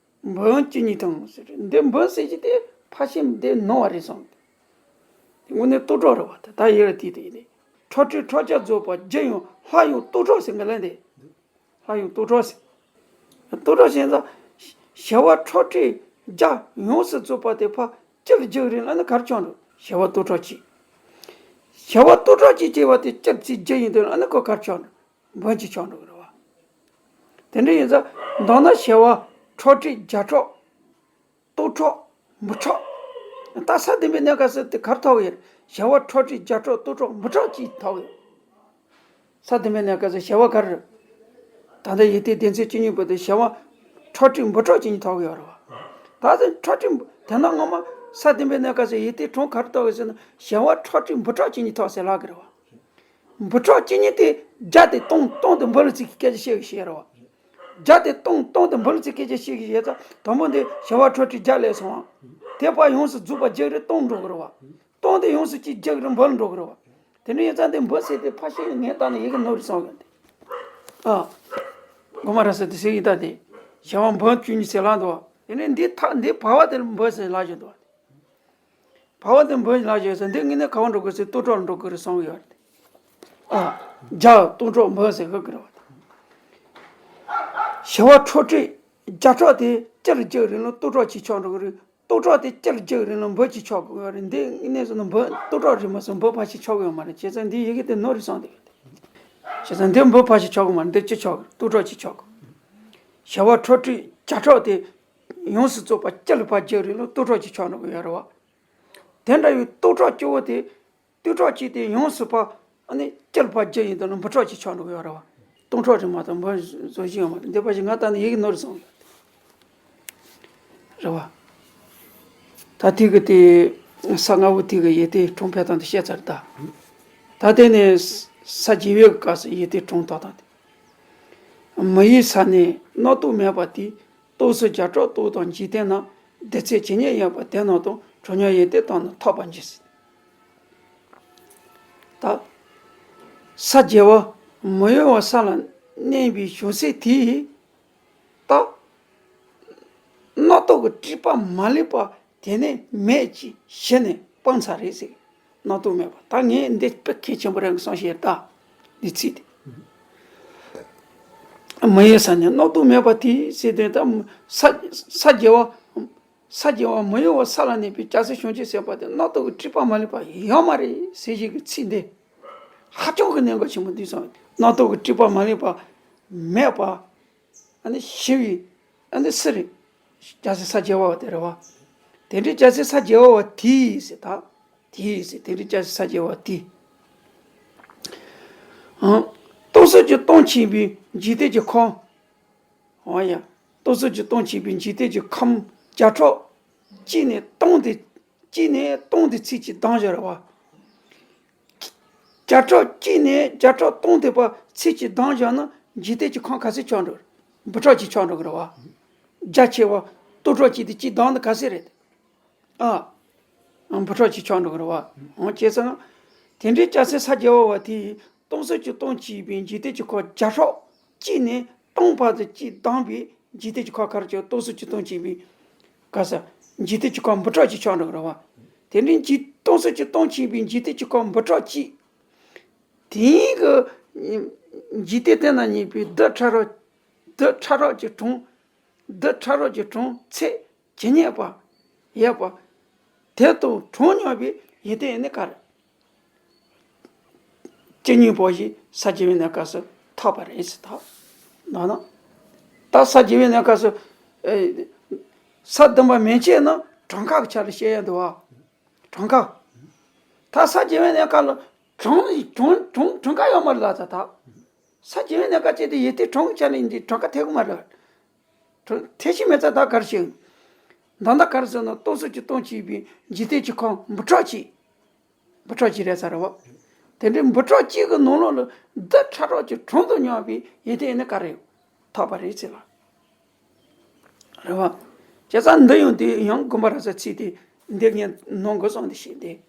འབུམ་བཅུ་གཉིས་དང་ཟེར། འདི་འབུམ་ཟེར་གྱི་དེ་ཕལ་ཆེར་འདི་ནོར་བ་རེད་བསམ། དེ་དངོས་གནས་སྟོང་ཕྲག་རེད་བ། དེ་ད་ཡི་ལ་དེ་དེ་ཡིན་ཏེ། ཕྲག་ཁྲི་ཕྲག་བརྒྱ་རྫོགས་པར་བགྱི་ཡང་སླར་ཡང་སྟོང་ཕྲག་ཟེར་གི་ལན་དེ། སླར་ཡང་སྟོང་ཕྲག་ཟེར། སྟོང་ཕྲག་ཟེར་ཙང་བྱེ་བ་ཕྲག་ཁྲི་བརྒྱ་ཡོངས་སུ་རྫོགས་པ་དེ་ཕར་སྤྱིར་བགྱི་རེད་ལབ་ན་ག་རེ་ཆགས་འགྲོ། བྱེ་བ་སྟོང་ཕྲག་གཅིག་བྱེ་བ་སྟོང་ཕྲག་གཅིག་བྱས་པ་དེ་སྤྱིར་ཚིག་བགྱི་ཡིན་དུས་ལབ་ན་ཁོ་ག་རེ་ཆགས་འགྲོ། འབུམ་གཅིག་ཆགས་འགྲོ་གི་རེད་བ། དེ་འདྲ་ཡིན་ཙང་མདོར་ན་བྱེ་བ་ཕྲག་ཁྲི་བརྒྱ་ཕྲག་སྟོང་ཕྲག་འབུམ་ཕྲག་ད་ས་དུ་མའི་གནས་སྐབས་སུ་དེ་ག་རེ་ཐོགས་ཡོད། བྱེ་བ་ཕྲག་ཁྲི་བརྒྱ་ཕྲག་སྟོང་ཕྲག་འབུམ་ཕྲག་གཅིག་ཐོགས་ཡོད། ས་དུ་མའི་གནས་སྐབས་སུ་བྱེ་བ་ག་རེ། ད་ལྟ་ཡི་དྭགས་སྡེ་ཚན་བཅུ་གཉིས་པོ་དེ་བྱེ་བ་ཕྲག་ཁྲི་འབུམ་ཕྲག་གཅིག་ཐོགས་ཡོད་རེད་བ། ད་ལྟ་ཕྲག་ཁྲི་འབུམ་དེ་ན་ངོ་མ་ས་དུ་མའི་གནས་སྐབས་སུ་ཡི་དྭགས་གྲངས་ག་རེ་ཐོགས་ཡོད་ཟེར་ན་བྱེ་བ་ཕྲག་ཁྲི་འབུམ་ཕྲག་གཅིག་ཐོགས་ཟེར་ལབ་གི་རེད་བ། འབུམ་ཕྲག་གཅིག་གཉིས་དེ་བརྒྱ་དེ་སྟོང་སྟོང་དེ་འབུམ་ལ་ཚིག་གི་སྐད་ཆ་བཤད་གི་བཤད་རེད་བ། བརྒྱ་དེ་སྟོང་སྟོང་དེ་འབུམ་ལ་ཚིག་སྐད་ཆ་བཤད་གི་བཤད་ཙང་དང་པོ་འདི་བྱེ་བ་ཕྲག་ཁྲི་བརྒྱ་ལས་སོང་བ། དེ་ཕར་ཡོངས་སུ་རྫོགས་པར་བགྱི་རེད་སྟོང་འགྲོ་གི་རེད་བ། སྟོང་དེ་ཡོངས་སུ་གཅིག་བགྱི་རེད་འབུམ་ལ་འགྲོ་གི་རེད་བ། དེ་འདྲ་ཡིན་ཙང་དེ་འབུམ་ཟེར་དེ་ཕལ་ཆེར་ངས་བལྟས་ན་ཡི་གེ་ནོར་རེད་བསམ་གི་འདུག་ཨ། གོ་མ་ར་ཟེར་དེ་ཟེར་ཡིན་ད་དེ། བྱེ་བ་འབུམ་བཅུ་གཉིས་ཟེར་ལབ་འདུག་བ། དེ་ནས་འདི་ཐག་འདི་བར་བ་དེ་ལ་འབུམ་ཟེར་ལབ་བཞག་འདུག་བ། བར་བ་དེ་འབུམ་ལབ་བཞག་ཟེར་འདི་དངོས་གནས་ག་བ་འགྲོ་དགོས་ཟེར་སྟོང་ཕྲག་ལ་འགྲོ་དགོས་རེད་བསམ་གི་ཡོད་རེད། ཨ། བརྒྱ་སྟོང་ཕྲག་འབུམ་ཟེར་གི་རེད་བ། བྱེ་བ་ཕྲག་ཁྲི་བརྒྱ་ཕྲག་དེ་སྤྱིར་བགྱི་རེད་ལ་སྟོང་ཕྲག་གཅིག་ཆགས་འགྲོ་གི་རེད། སྟོང་ཕྲག་དེ་སྤྱིར་བགྱི་རེད་ལ་འབུམ་གཅིག་ཆགས་དགོས་ཡོད་རེད། འདི་དངོས་གནས་བཟོས་ན་འབུམ་སྟོང་ཕྲག་རེད་མ་སོང་འབུམ་ཕལ་ཆེར་ཆགས་ཀྱི་ཡོད་མ་རེད། བྱས་ཙང་འདི་ཡི་གེ་དེ་ནོར་རེད་བསམ་གི་འདུག་བྱས་ཙང་འདི་འབུམ་ཕལ་ཆེར་ཆགས་ཀྱི་མ་རེད། འདི་གཅིག་ཆགས་ཀྱི་རེད། སྟོང་ཕྲག་གཅིག་ཆགས་ཀྱི་རེད། བྱེ་བ་ཕྲག་ཁྲི་བརྒྱ་ཕྲག་དེ་ཡོངས་སུ་རྫོགས་པ་སྤྱི་ལ་ཕར་བགྱི་རེད་ལ་སྟོང་ཕྲག་གཅིག་ཆགས་འགྲོ་གི་ཡོད་རེད་བ། དེ་འདྲ་བའི་སྟོང་ཕྲག་གཅིག་པོ་དེ་སྟོང་ཕྲག་གཅིག་དེ་ཡོངས་སུ་ཕར་ཨ་ནི་སྤྱི་ལ་ཕར་བགྱི་ཡིན་དུས་ན་འབུམ་ཕྲག་གཅིག་ཆགས་འགྲོ་གི་ཡོད་རེད་བ། སྟོང་ཕྲག་རེད་མ་གཏོགས་འབུམ་བཟོ་བཞིན་ཡོད་མ་རེད། འདི་ཕལ་ཆེར་ང་ལྟ་ན་ཡི་གེ་ནོར་སོང་། རེད་བ། ད་དེ་གི་དེ་ས་ལྔ་པོ་དེ་གི་ཡི་དྭགས་གྲངས་འཕེལ་སྟངས་དེ་བཤད་ཚར་ད། ད་དེ་ནས་ས་བརྒྱད་པའི་སྐབས་སུ་ཡི་དྭགས་གྲངས་བཏགས་སྟངས་དེ། མི་ཡི་ས་ནི་རྣམ་རྟོག་མེད་པ་དེས། སྟོང་གསུམ་བརྒྱ་ཕྲག་སྟོང་དང་འཇིག་རྟེན་ན། བདུད་རྩི་ཇི་སྙེད་ཡོད་པ་དེ་རྣམས་དང་། གྲང་དམྱལ་ཡི་དྭགས་དག་ནི་ཐོབ་པར་འགྱུར། ད་ས་བརྒྱད་པ་མི་གཡོ་བའི་ས་ལ་གནས་པའི་བྱང་སེམས་དེས་ད་རྣམ་རྟོག་གི་སྤྲོས་པ་མ་ལུས་པ་དེ་ནི་མེད་ཅེས་གཞི་ནས་སྤངས་ཚར་རེད་ཟེར། རྣམ་རྟོག་མེད་པ། ད་ངས་འདི་དཔེ་གལ་ཆེན་པོ་རང་གི་བསམ་ཤེས་ད། འདི་ཚིག་དེ། མི་གཡོ་ས་ནི་རྣམ་རྟོག་མེད་པ་དེས་ཟེར་དུས་ད་ས་ས་བརྒྱད་པ། ས་བརྒྱད་པ་མི་གཡོ་བའི་ས་ལ་གནས་པའི་རྒྱལ་སྲས་བྱང་ཆུབ་སེམས་དཔའ་དེ་རྣམ་རྟོག་གི་སྤྲོས་པ་མ་ལུས་པ་ཡོད་མ་རེད་ཟེར་བཞིན་གྱི་ཚིག་འདི་ཧ་ཅང་གི་གནད་འགག་ཆེན་པོ་འདུག་བསམ། རྣམ་རྟོག་གི་སྤྲོས་པ་མ་ལུས་པ་མེད་པ། ཨ་ནི་ཞི་བའི་ཨ་ནི་སུ་རེད། རྒྱལ་སྲས་ས་བརྒྱད་པ་བ་དེ་རེད་བ། དེ་འདྲའི་རྒྱལ་སྲས་ས་བརྒྱད་པ་བ་དེས་ཟེར་ད། དེས་ཟེར་དེ་འདྲའི་རྒྱལ་སྲས་ས་བརྒྱད་པ་བ་དེས། ཨང་། སྟོང་གསུམ་གྱི་སྟོང་ཆེན་པོའི་འཇིག་རྟེན་གྱི་ཁམས། འོ་ཡ། སྟོང་གསུམ་གྱི་སྟོང་ཆེན་པོའི་འཇིག་རྟེན་གྱི་ཁམས་བརྒྱ་ཕྲག་གཅིག་ནས་སྟོང་དེ། གཅིག་ནས་སྟོང་དེ་ཚིག་གཅིག་བདམས་བཞག་རེད་བ། བརྒྱ་ཕྲག་གཅིག་ནས་བརྒྱ་ཕྲག་སྟོང་དེ་བར་ཚིག་གཅིག་བདམས་བཞག་ན་ འཇིག་རྟེན་གྱི་ཁམས་ག་ཚོད་ཆགས་འགྲོ། འབུམ་ཕྲག་གཅིག་ཆགས་འགྲོ་གི་རེད་བ། རྒྱ་ཆེ་བ་སྟོང་ཕྲག་གཅིག་དེ་གཅིག་བདག་ནི་ག་ཚོད་རེད། ཨ། འབུམ་ཕྲག་གཅིག་ཆགས་འགྲོ་གི་རེད་བ། འོ་བྱས་ཙང་། དེ་འདྲའི་སྐྱ་སེར་ས་བརྒྱ་པ་བ་དེས་སྟོང་གསུམ་གྱི་སྟོང་བྱས་པའི་འཇིག་རྟེན་གྱི་ཁམས་བརྒྱ་ཕྲག་གཅིག་ནས་སྟོང་བར་དུ་གཅིག་བདག་པའི་འཇིག་རྟེན་གྱི་ཁམས་ག་རེ་ཆགས། སྟོང་གསུམ་གྱི་སྟོང་བྱས་པའི་ག་ས། འཇིག་རྟེན་གྱི་ཁམས་འབུམ་ཕྲག་གཅིག་ཆགས་འགྲོ་གི་རེད་བ། དེ་འདྲའི་འཇིག་སྟོང་གསུམ་གྱི་སྟོང་བྱས་པའི་འཇིག་རྟེན་གྱི་ཁམས་འབུམ་ཕྲག་གཅིག་དེའི་གི་འཇིག་རྟེན་དེ་ན་རྙེད་པའི་རྡུལ་ཕྲ་རབ། རྡུལ་ཕྲ་རབ་ཀྱི་གྲངས། རྡུལ་ཕྲ་རབ་ཀྱི་གྲངས་ཚད་ཇི་སྙེད་པ་ཡོད་པ། དེ་དང་གྲངས་མཉམ་པའི་ཡོན་ཏན་ཡོད་ནི་ག་རེ། ཇི་སྙེད་པ་ཞིག་ས་བརྒྱ་པའི་གནས་སྐབས་སུ་ཐོབ་པ་རེད་ཟེར་ད། ན་ན། ད་ས་བརྒྱ་པའི་གནས་སྐབས་སུ། ཨེ། ས་བདུན་པ་མན་ཆད་ནི་གྲངས་ཀ་གི་ཆ་ལ་བཤད་ཡ་འདུག་བ། གྲངས་ཀ། ད་ས་བརྒྱ་པའི་གནས་སྐབས་ལ་གྲངས་གྲངས་གྲངས་གྲངས་ཀ་ཡོད་མ་རེད་ལ་ད་ད། ས་བརྒྱ་པའི་གནས་སྐབས་བྱས་ཏེ་ཡོན་ཏན་གྲངས་ཀྱི་ཆ་ནས་འདི་གྲངས་ཀ་ཐེབས་གི་མ་རེད། གྲངས་ཐེབས་ཤེས་མེད་ཙང་ད་ག་རེ་བྱེད། ད་ལྟ་ག་རེ་ཟེར་ན་སྟོང་གསུམ་གྱི་སྟོང་བྱས་པའི་འཇིག་རྟེན་གྱི་ཁམས་འབུམ་ཕྲག་གཅིག་འབུམ་ཕྲག་གཅིག་རེད་ས་རེད་བ། དེ་འདྲའི་འབུམ་ཕྲག་གཅིག་གི་ནང་ལོགས་ལ་རྡུལ་ཕྲ་རབ་ཀྱི་གྲངས་དང་མཉམ་པའི་ཡོན་ཏན་ཡོད་ནི་ག་རེ་ཡོད། ཐོབ་པ་རེད་ཟེར་ལ། རེད་བ། བྱས་ཙང་འདི་ཡང་དེ་ཡང་དགོངས་པ་རབ་གསལ་ཚིག་དེ་འདི་ངས་གནང་དགོས་སོང་དེ་ཞིག་འདི།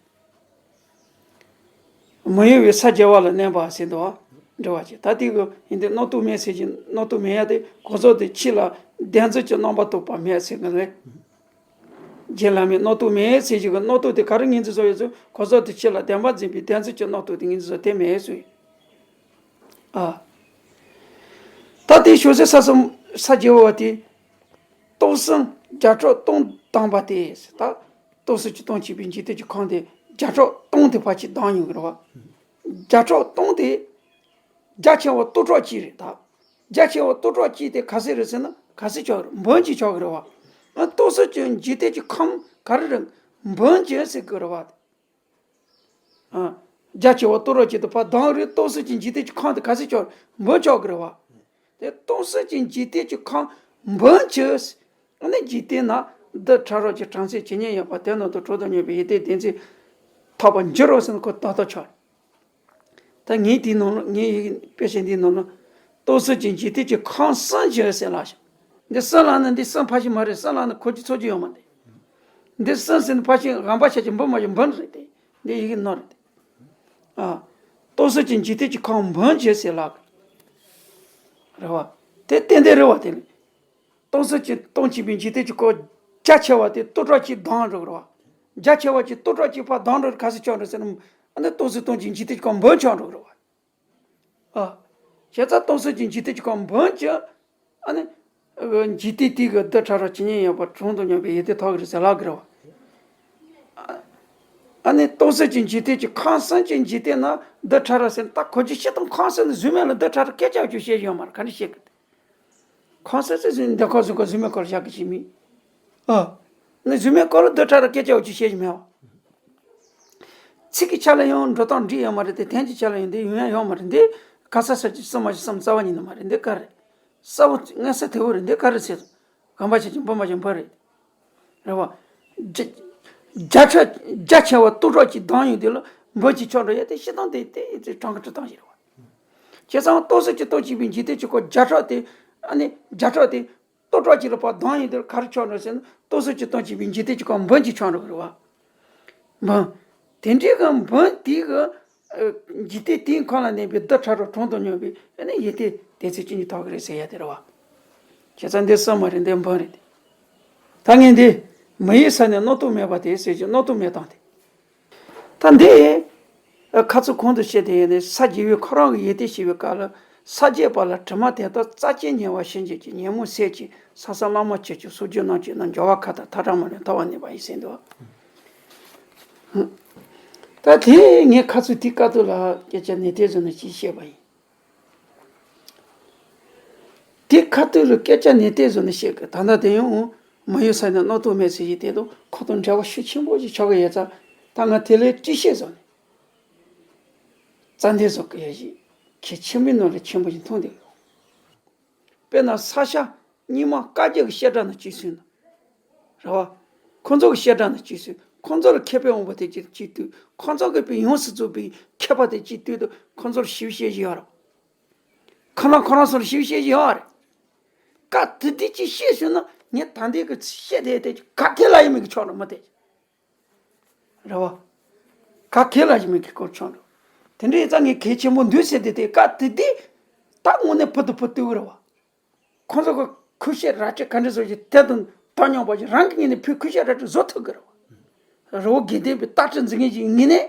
མི་གཡོ་བའི་ས་བརྒྱ་པ་ལ་གནས་པ་ཟེར་འདུག་བ། འདྲི་བ་བྱེད་ད་དེ་གི་ཡིན་དེ་རྣམ་རྟོག་མེད་ཟེར་གྱི་རྣམ་རྟོག་མེད་ཡ་དེ་གང་ཟག་དེ་ཕྱི་ལ་བདེན་འཛིན་གྱི་རྣམ་པར་རྟོག་པ་མེད་ཟེར་གི་རེད། རྗེ་བླ་མས་རྣམ་རྟོག་མེད་ཟེར་གྱི་གི་རྣམ་རྟོག་དེ་ག་རེ་ངོས་འཛིན་བཟོ་ཡོད་ཚུལ་གང་ཟག་དེ་ཕྱི་ལ་བདེན་པར་འཛིན་པའི་བདེན་འཛིན་གྱི་རྣམ་རྟོག་དེ་ངོས་འཛིན་བཟོ་དེ་མེད་ཟེར། ཨ། ད་དེ་བྱང་སེམས་ས་གསུམ་ས་བརྒྱ་པ་དེ། སྟོང་གསུམ་བརྒྱ་ཕྲག་སྟོང་བདག་པ་སྟེ། ད་སྟོང་གསུམ་གྱི་སྟོང་བྱས་པའི་འཇིག་རྟེན་གྱི་ཁམས་དེ་བརྒྱ་ཕྲག་སྟོང་དེ་ཕར་ཕྱིན་བདག་ཡོང་གི་རེད་བ། བརྒྱ་ཕྲག་སྟོང་དེ་རྒྱ་ཆེ་བ་སྟོང་ཕྲག་གཅིག་རེད་ད། རྒྱ་ཆེ་བ་སྟོང་ཕྲག་གཅིག་དེ་ག་ཚོད་རེད་ཟེར་ན་ག་ཚོད་ཆགས་རེད། འབུམ་གཅིག་ཆགས་ཀྱི་རེད་བ། ཨ། སྟོང་གསུམ་གྱི་འཇིག་རྟེན་གྱི་ཁམས་ག་རེ་རེད། འབུམ་གཅིག་ཟེར་གྱི་རེད་བ། ཨ། རྒྱ་ཆེ་བ་སྟོང་ཕྲག་གཅིག་དེ་ཕར་བདག་རེད། སྟོང་གསུམ་གྱི་འཇིག་རྟེན་གྱི་ཁམས་དེ་ག་ཚོད་ཆགས། འབུམ་ཆགས་ཀྱི་རེད་བ། དེ་སྟོང་གསུམ་གྱི་འཇིག་རྟེན་གྱི་ཁམས་འབུམ་གཅིག་ཨ་ནི་འཇིག་རྟེན་ན་རྡུལ་ཕྲ་རབ་ཀྱི་གྲངས་ཚད་ཇི་སྙེད་ཡོད་པ་དེ་རྣམས་དང་གྲངས་དང་མཉམ་པའི་ཡོན་ཏན་ལྡན་ཚད་ཐོབ་པར་འགྱུར་རོ་ཟེར་ན་ཁོ་ཏག་ཏག་ཆགས། ད་ངས་དེའི་ནང་ལ་ངས་ཡི་གེ་དཔེ་ཆ་འདིའི་ནང་ལ་སྟོང་གསུམ་གྱི་འཇིག་རྟེན་གྱི་ཁམས་གསུམ་བྱས་ཟེར་ལབ་ཤག་འདི་གསུམ་ལབ་ན་འདི་གསུམ་ཕལ་ཆེར་མ་རེད། གསུམ་ལབ་ན་གོ་རྒྱུ་ཚོར་རྒྱུ་ཡོད་མ་རེད། འདི་གསུམ་ཟེར་ན་ཕལ་ཆེར་དབང་པོ་ཆ་ཆེ་འབུམ་མ་ཆེ་འབུམ་རེད་དེ། འདི་ཡི་གེ་ནོར་རེད་དེ། ཨ། སྟོང་གསུམ་གྱི་འཇིག་རྟེན་གྱི་ཁམས་འབུམ་བྱས་ཟེར་ལབ། རེད་བ། དེ་ཏན་ཏན་རེད་བ་དེ་ལས། སྟོང་གསུམ་གྱི་སྟོང་བྱས་པའི་འཇིག་རྟེན་གྱི་ཁམས་རྒྱ་ཆེ་བ་དེ་སྟོང་ཕྲག་གཅིག་བདག་འགྲོ་གི་རེད་བ། རྒྱ་ཆེ་བ་གཅིག་སྟོང་ཕྲག་གཅིག་ཕར་བདག་འགྲོ་ག་ཚོད་ཆགས་འགྲོ་ཟེར་ན། ཨ་ནི་སྟོང་གསུམ་སྟོང་གི་འཇིག་རྟེན་གྱི་ཁམས་འབུམ་ཆགས་འགྲོ་གི་རེད་བ། ཨ། བྱས་ཙང་སྟོང་གསུམ་གྱི་འཇིག་རྟེན་གྱི་ཁམས་འབུམ་གྱི། ཨ་ནི། འཇིག་རྟེན་དེ་གི་རྡུལ་ཕྲ་རབ་ཇི་སྙེད་ཡོད་པ་གྲངས་དང་མཉམ་པའི་ཡོན་ཏན་ཐོབ་ཀྱི་རེད་ཟེར་ལབ་ཀྱི་རེད་བ། ཨ་ནི་སྟོང་གསུམ་གྱི་འཇིག་རྟེན་གྱི་ཁམས་གསུམ་གྱི་འཇིག་རྟེན་ན་རྡུལ་ཕྲ་རབ་ཟེར་ན་ད་གོ་རྒྱུ་ཤེས་དང་ཁམས་གསུམ་ནི་གཟུགས་མེད་ལ་རྡུལ་ཕྲ་རབ་སྐད་ཆ་བཅུ་བཤད་ཡོད་མ་རེད། ག་འདྲ་བཤད་ཀྱི་རེད། ཁམས་གསུམ་ཟེར་ཟིན་འདི་ཁོ་ཟིན་ཁོ་གཟུགས་མེད་སྐོར་བཞག་གི་ཅིག་མིན། ཨ། ནི་གཟུགས་མེད་སྐོར་ལ་རྡུལ་ཕྲ་རབ་སྐད་ཆ་བཅུ་བཤད་ཀྱི་མེད་བ། ཚིག་གི་ཆ་ལ་ཡང་འགྲོ་སྟངས་འགྲིག་ཡོད་མ་རེད་དེ། དོན་གྱི་ཆ་ལ་ཡང་འདི་ཡོང་ཡ་ཡོད་མ་རེད། འདི་ག་ས་ས་ཀྱི་གསུམ་མ་ཞིག་གསུམ་རྩ་བ་ཉིད་ནས་མ་རེད། འདི་ག་རེད། གསལ་བོ་མངོན་གསལ་དོད་པོ་རེད། འདི་ག་རེ་ཟེར། དབང་པོ་ཆ་ཆེ་འབུམ་མ་ཆེ་འབུམ་རེད། རེད་བ། རྒྱ་རྒྱ་ཆེ་རྒྱ་ཆེ་བ་སྟོང་ཕྲག་གཅིག་བདག་ཡོང་དུས་ལ་འབུམ་གཅིག་ཆགས་འགྲོ་ཡ་དེ་ཤེས་སྟངས་དེ་དེ་དེ་གྲངས་ཀ་འཁྲི་སྟངས་ཤིག་རེད་བ། བྱས་ཙང་སྟོང་གསུམ་གྱི་སྟོང་བྱས་པའི་འཇིག་རྟེན་གྱི་ཁམས་བརྒྱ་ཕྲག་དེ། ཨ་ནི་བརྒྱ་ཕྲག་དེ་སྟོང་ཕྲག་གཅིག་ལ་ཕར་བདག་ཡོང་དུས་ག་རེ་ཆགས་འགྲོ་ཟེར་ན་སྟོང་གསུམ་གྱི་སྟོང་བྱས་པའི་འཇིག་རྟེན་གྱི་ཁམས་འབུམ་གཅིག་ཆགས་འགྲོ་གི་རེད་བ། འབུམ། དེ་འདྲའི་གི་འབུམ་དེའི་གི། ཨ། འཇིག་རྟེན་དེའི་ཁམས་ལ་གནས་པའི་རྡུལ་ཕྲ་རབ་གྲངས་དང་མཉམ་པའི་ཨ་ནི་ཡོན་ཏན་དེ་ཚོ་ཅི་ནས་ཐོབ་ཀྱི་རེད་ཟེར་ཡ་དེ་རེད་བ། བྱས་ཙང་འདི་གསུམ་མ་རེད། འདི་འབུམ་རེད་དེ། ད་ངས་འདི་མི་གཡོ་ས་ནས་རྣམ་རྟོག་མེད་པ་དེ་ཟེར་གྱི་རྣམ་རྟོག་མེད་སྟངས་དེ། ད་འདི་ཁ་ཚུར་གོང་དུ་བཤད་དེ་ཡིན་ནས་ས་བརྒྱ་པའི་ཁོ་རང་གི་ཡོན་ཏན་ཤེས་པའི་སྐབས་ལ་ས་བརྒྱ་པ་ལ་དྲི་མ་དེ་དག་རྩ་ཆེན་ཉེ་བར་ཞི་འགྱུར་གྱི་ཉོན་མོངས་སེལ་ཅིང་ས་གསུམ་བླ་མ་མཆོད་ཅིང་སྲོག་གཅོད་རྣམས་ཀྱི་ནང་འབྱོར་བ་མཁའ་ལྟར་མཐའ་བྲལ་མ་ལུས་ཐོབ་པར་ནུས་པ་ཡིན་ཟེར་འདུག་ད་དེ་ངས་ཁ་ཚུར་དེའི་སྐབས་དུ་ལ་སྐད་ཆ་ནན་ཏན་བཟོས་ནས་ཅིག་བཤད་པ་ཡིན། དེ་ཁ་ཐུག་ལ་སྐད་ཆ་ནན་ཏན་བཟོས་ནས་བཤད་གི། ད་ལྟ་དེ་ཡང་མི་གཡོ་ས་ནས་རྣམ་རྟོག་མེད་ཟེར་གྱི་དེ་དང་ཁོ་དང་འབྲེལ་བ་ཤུགས་ཆེན་པོ་ཞིག་ཆགས་ཀྱི་ཡོད་ཙང་། ད་ང་དེ་ལས་ཏིག་ཤེས་བཟོས་ནས་རྩ་འདི་བཟོ་གི་ཡོད་ཞིག་གལ་ཆེན་པོའི་ནང་ལ་ཆེན་པོ་ཞིག་མཐོང་བསྡད་ཡོད། དཔེར་ན་ས་སྐྱ་རྙིང་མ་བཀའ་བརྒྱུད་ཀྱི་བཤད་གྲྭ་ནང་བཅུག་སོང་ན། རེད་བ། ཁོང་ཚོ་གི་བཤད་གྲྭ་ནང་བཅུག་སོང་། ཁོང་ཚོ་ལ་མཁས་པའི་དབང་པོ་དེ་གཅིག་གཅིག་བཏུགས། ཁོང་ཚོ་གིས་དཔེ་ཡོངས་སུ་རྫོགས་པའི་མཁས་པ་དེ་གཅིག་བཏུགས་དུས་ཁོང་ཚོར་ཞིབ་བཤད་ཞིག་ཡོད་རེད། ཁོ་རང་ཁོ་རང་སོར་ཞིབ་བཤད་ཡོད་རེད། བཀའ་དེ་དེ་ཅིག་བཤད་ཤོད་ན་ངས་ད་འདི་གི་བཤད་དེ་དེ་ག་གེ་ལ་ཡིན་མིན་གི་ཆོག་ར་མི་དེ། རེད་བ། ག་གེ་ལ་ཡིན་མིན་གི་སྐོར་ཆོག་ར། དེ་འདྲ་ཡིན་ཙང་ངས་གལ་ཆེན་པོ་འདུག་ཟེར་དེ་དེ་བཀའ་དེ་དེ་ད་དངོས་གནས་བུ་དང་བུ་ལྟོས་རེད་བ། ཁོང་ཚོ་གི་ཁུ་བཤད་ར་སྤྲོད་ག་འདྲ་བཟོ་ཞིག་དེ་དང་ཐོག་མཉམ་པ་ཞིག་རང་གི་ངོས་ནས་བོད་ཁུ་བཤད་ར་སྤྲོད་བཟོ་ཐུབ་གི་རེད་བ། རི་བོ་དགེ་ལྡན་པའི་ལྟ་གྲུབ་འཛིན་མཁན་ཞིག་ངོས་ནས་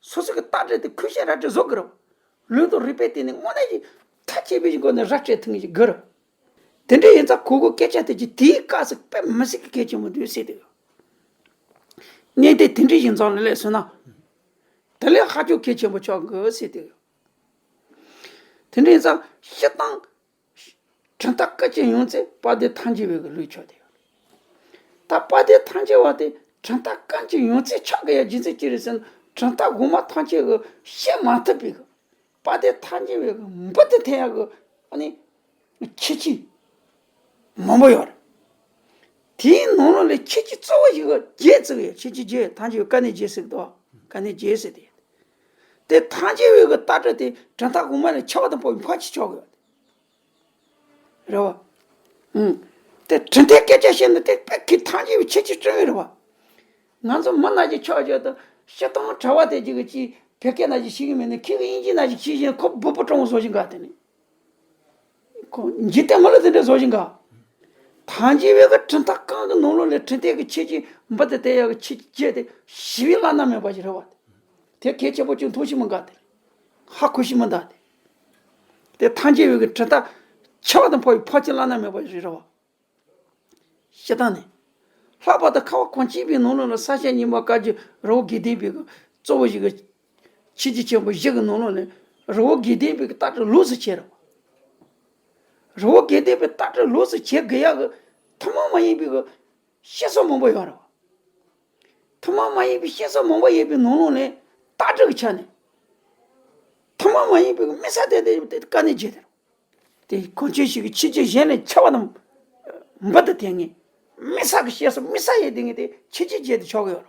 སོ་སོ་གི་ལྟ་གྲུབ་དེ་ཁུ་བཤད་ར་སྤྲོད་བཟོ་གི་རེད་བ། ལུང་དང་རིགས་པའི་སྟེང་ནས་དངོས་གནས་ཀྱི་མཐའ་གཅིག་པའི་སྒོ་ནས་ར་སྤྲད་ཐུབ་མཁན་ཞིག་དགོས་རེད། དེ་འདྲ་ཡིན་ཙང་ཁོ་གི་སྐད་ཆ་དེ་གྱིས་དེའི་སྐབས་སུ་དཔེ་མི་སྲིད་ཀྱི་གལ་ཆེན་པོ་འདུག་ཟེར་དུས། གནས་བརྟན་དེ་འདྲ་ཡིན་ཙང་ལ་ལས་སོང་ན། དེ་ལས་ཧ་ཅང་གལ་ཆེན་པོ་ཆགས་དགོས་ཟེར་དུས། དེ་འདྲ་ཡིན་ཙང་སྤྱིར་བཏང་གྲུབ་མཐའ་བཀའ་བཅད་ཡོངས་རྫོགས་དཔལ་ལྡན་ཐམས་ཅད་པའི་གི་ལུགས་ཆགས་དེ། ད་དཔལ་ལྡན་ཐམས་ཅད་པ་དེ་གྲུབ་མཐའ་བཀའ་བཅད་ཡོངས་རྫོགས་ཆགས་དགོས་ཡ་རྒྱུ་མཚན་ཅི་རེད་ཟེར་ན། གྲུབ་མཐའ་གོང་མ་ཐམས་ཅད་ཀྱིས་བཤད་མ་ཐུབ་པའི་གི་དཔལ་ལྡན་ཐམས་ཅད་པའི་གི་འབུར་དུ་ཐོན་ཡ་གི་ཨ་ནི་ཁྱད་ཆོས་མང་པོ་ཡོད་རེད། དེའི་ནང་ལོགས་ལས་ཁྱད་ཆོས་གཙོ་བོ་ཞིག་གི་བརྒྱད་ཅིག་ཡོད། ཁྱད་ཆོས་བརྒྱད། ཐམས་ཅད་པའི་བཀའ་གནད་བརྒྱད་ཟེར་གི་འདུག་བཀའ་གནད་བརྒྱད་ཟེར་དེ། དེ་ཐམས་ཅད་པའི་གི་ལྟ་གྲུབ་དེ་གྲུབ་མཐའ་གོང་མ་ལས་ཁྱད་པར་དུ་འཕགས་པའི་འཕགས་ཆེན་ཆགས་ཀྱི་ཡོད། རེད་བ། ཨུམ། དེ་གྲུབ་མཐའི་སྐད་ཆ་བཤད་ན་དེ་དཔེ་ཁྱད་ཐམས་ཅད་པའི་ཁྱད་ཆོས་སྤྲོད་ངེས་རེད་བ། ང་ཚོ་མི་ནང་བཞིན་ཆགས་ཆགས་དང་སྤྱིར་བཏང་གྲྭ་བ་དེ་གཅིག་གིས་ཅིག་བོད་སྐད་ནང་བཞིན་ཤེས་ཀྱི་མེད་ན་ཁྱེད་ཀྱིས་དབྱིན་ཇི་ནང་བཞིན་ཤེས་བཞིན་ཁོ་འབུར་འབུར་སྤྲང་པོ་བཟོ་བཞིན་ག་དེ་ནི། ཁོ་འཇིག་རྟེན་མི་ལ་དེ་འདྲ་བཟོ་བཞིན་ག། ཐམས་ཅད་པའི་གི་གྲུབ་མཐའ་གང་གི་ནང་ལོགས་ལས་གྲུབ་མཐའི་གི་ཁྱད་ཆོས་འབུར་དུ་ཐོན་ཡ་གི་ཁྱད་ཆོས་བརྒྱད་དེ་ཞི་བའི་བླ་ན་མེད་པ་ཞིག་རེད་བ། དེ་གལ་ཆེན་པོ་ཅིག་མཐོང་ཤེས་མི་འགའ་དེ། ཧ་གོ་ཤེས་མི་འདའ་དེ། དེ་ཐམས་ཅད་པའི་གི་གྲུབ་མཐའ་ཁྱད་པར་དུ་འཕགས་པའི་འཕགས་ཆེན་བླ་ན་མེད་པ་ཞིག་རེད་བ། སྤྱིར་བཏང་ནས། ལྷག་པར་དུ་ཁ་བ་གངས་ཅན་པའི་ནང་ལོགས་ལ་ས་སྐྱ་རྙིང་མ་བཀའ་བརྒྱུད་རི་བོ་དགེ་ལྡན་པའི་གི་གཙོ་བོ་ཞིག་གི་ཆོས་བརྒྱུད་ཆེན་པོ་བཞི་གི་ནང་ལོགས་ནས་རི་བོ་དགེ་ལྡན་པའི་གི་ལྟ་གྲུབ་ལོགས་སུ་ཁྱེར་རེད་བ། རི་བོ་དགེ་ལྡན་པའི་ལྟ་གྲུབ་ལོགས་སུ་ཁྱེར་དགོས་ཡག་གི་ཐུན་མོང་མ་ཡིན་པའི་གི་བཤད་སྲོལ་མང་པོ་ཡོད་རེད་བ། ཐུན་མོང་མ་ཡིན་པའི་བཤད་སྲོལ་མང་པོ་ཡོད་པའི་ནང་ལོགས་ནས་ལྟ་གྲུབ་ཀྱི་ཆ་ནས་ཐུན་མོང་མ་ཡིན་པའི་དམིགས་བསལ་དེ་དེ་དེ་དཀའ་གནད་ཆེ་དེ་རེད། དེ་གང་ཅི་ཞིག་གི་ཆོས་བརྒྱུད་གཞན་ལས་ཁྱད་པར་དུ་འབུར་དུ་ཐོན་ངེས། དམིགས་བསལ་གྱི་བཤད་སྲོལ་དམིགས་བསལ་ཡོད་དེ་ངེས་དེ་ཆོས་བརྒྱུད་བརྒྱད་དེ་ཆགས་ཀྱི་ཡོད་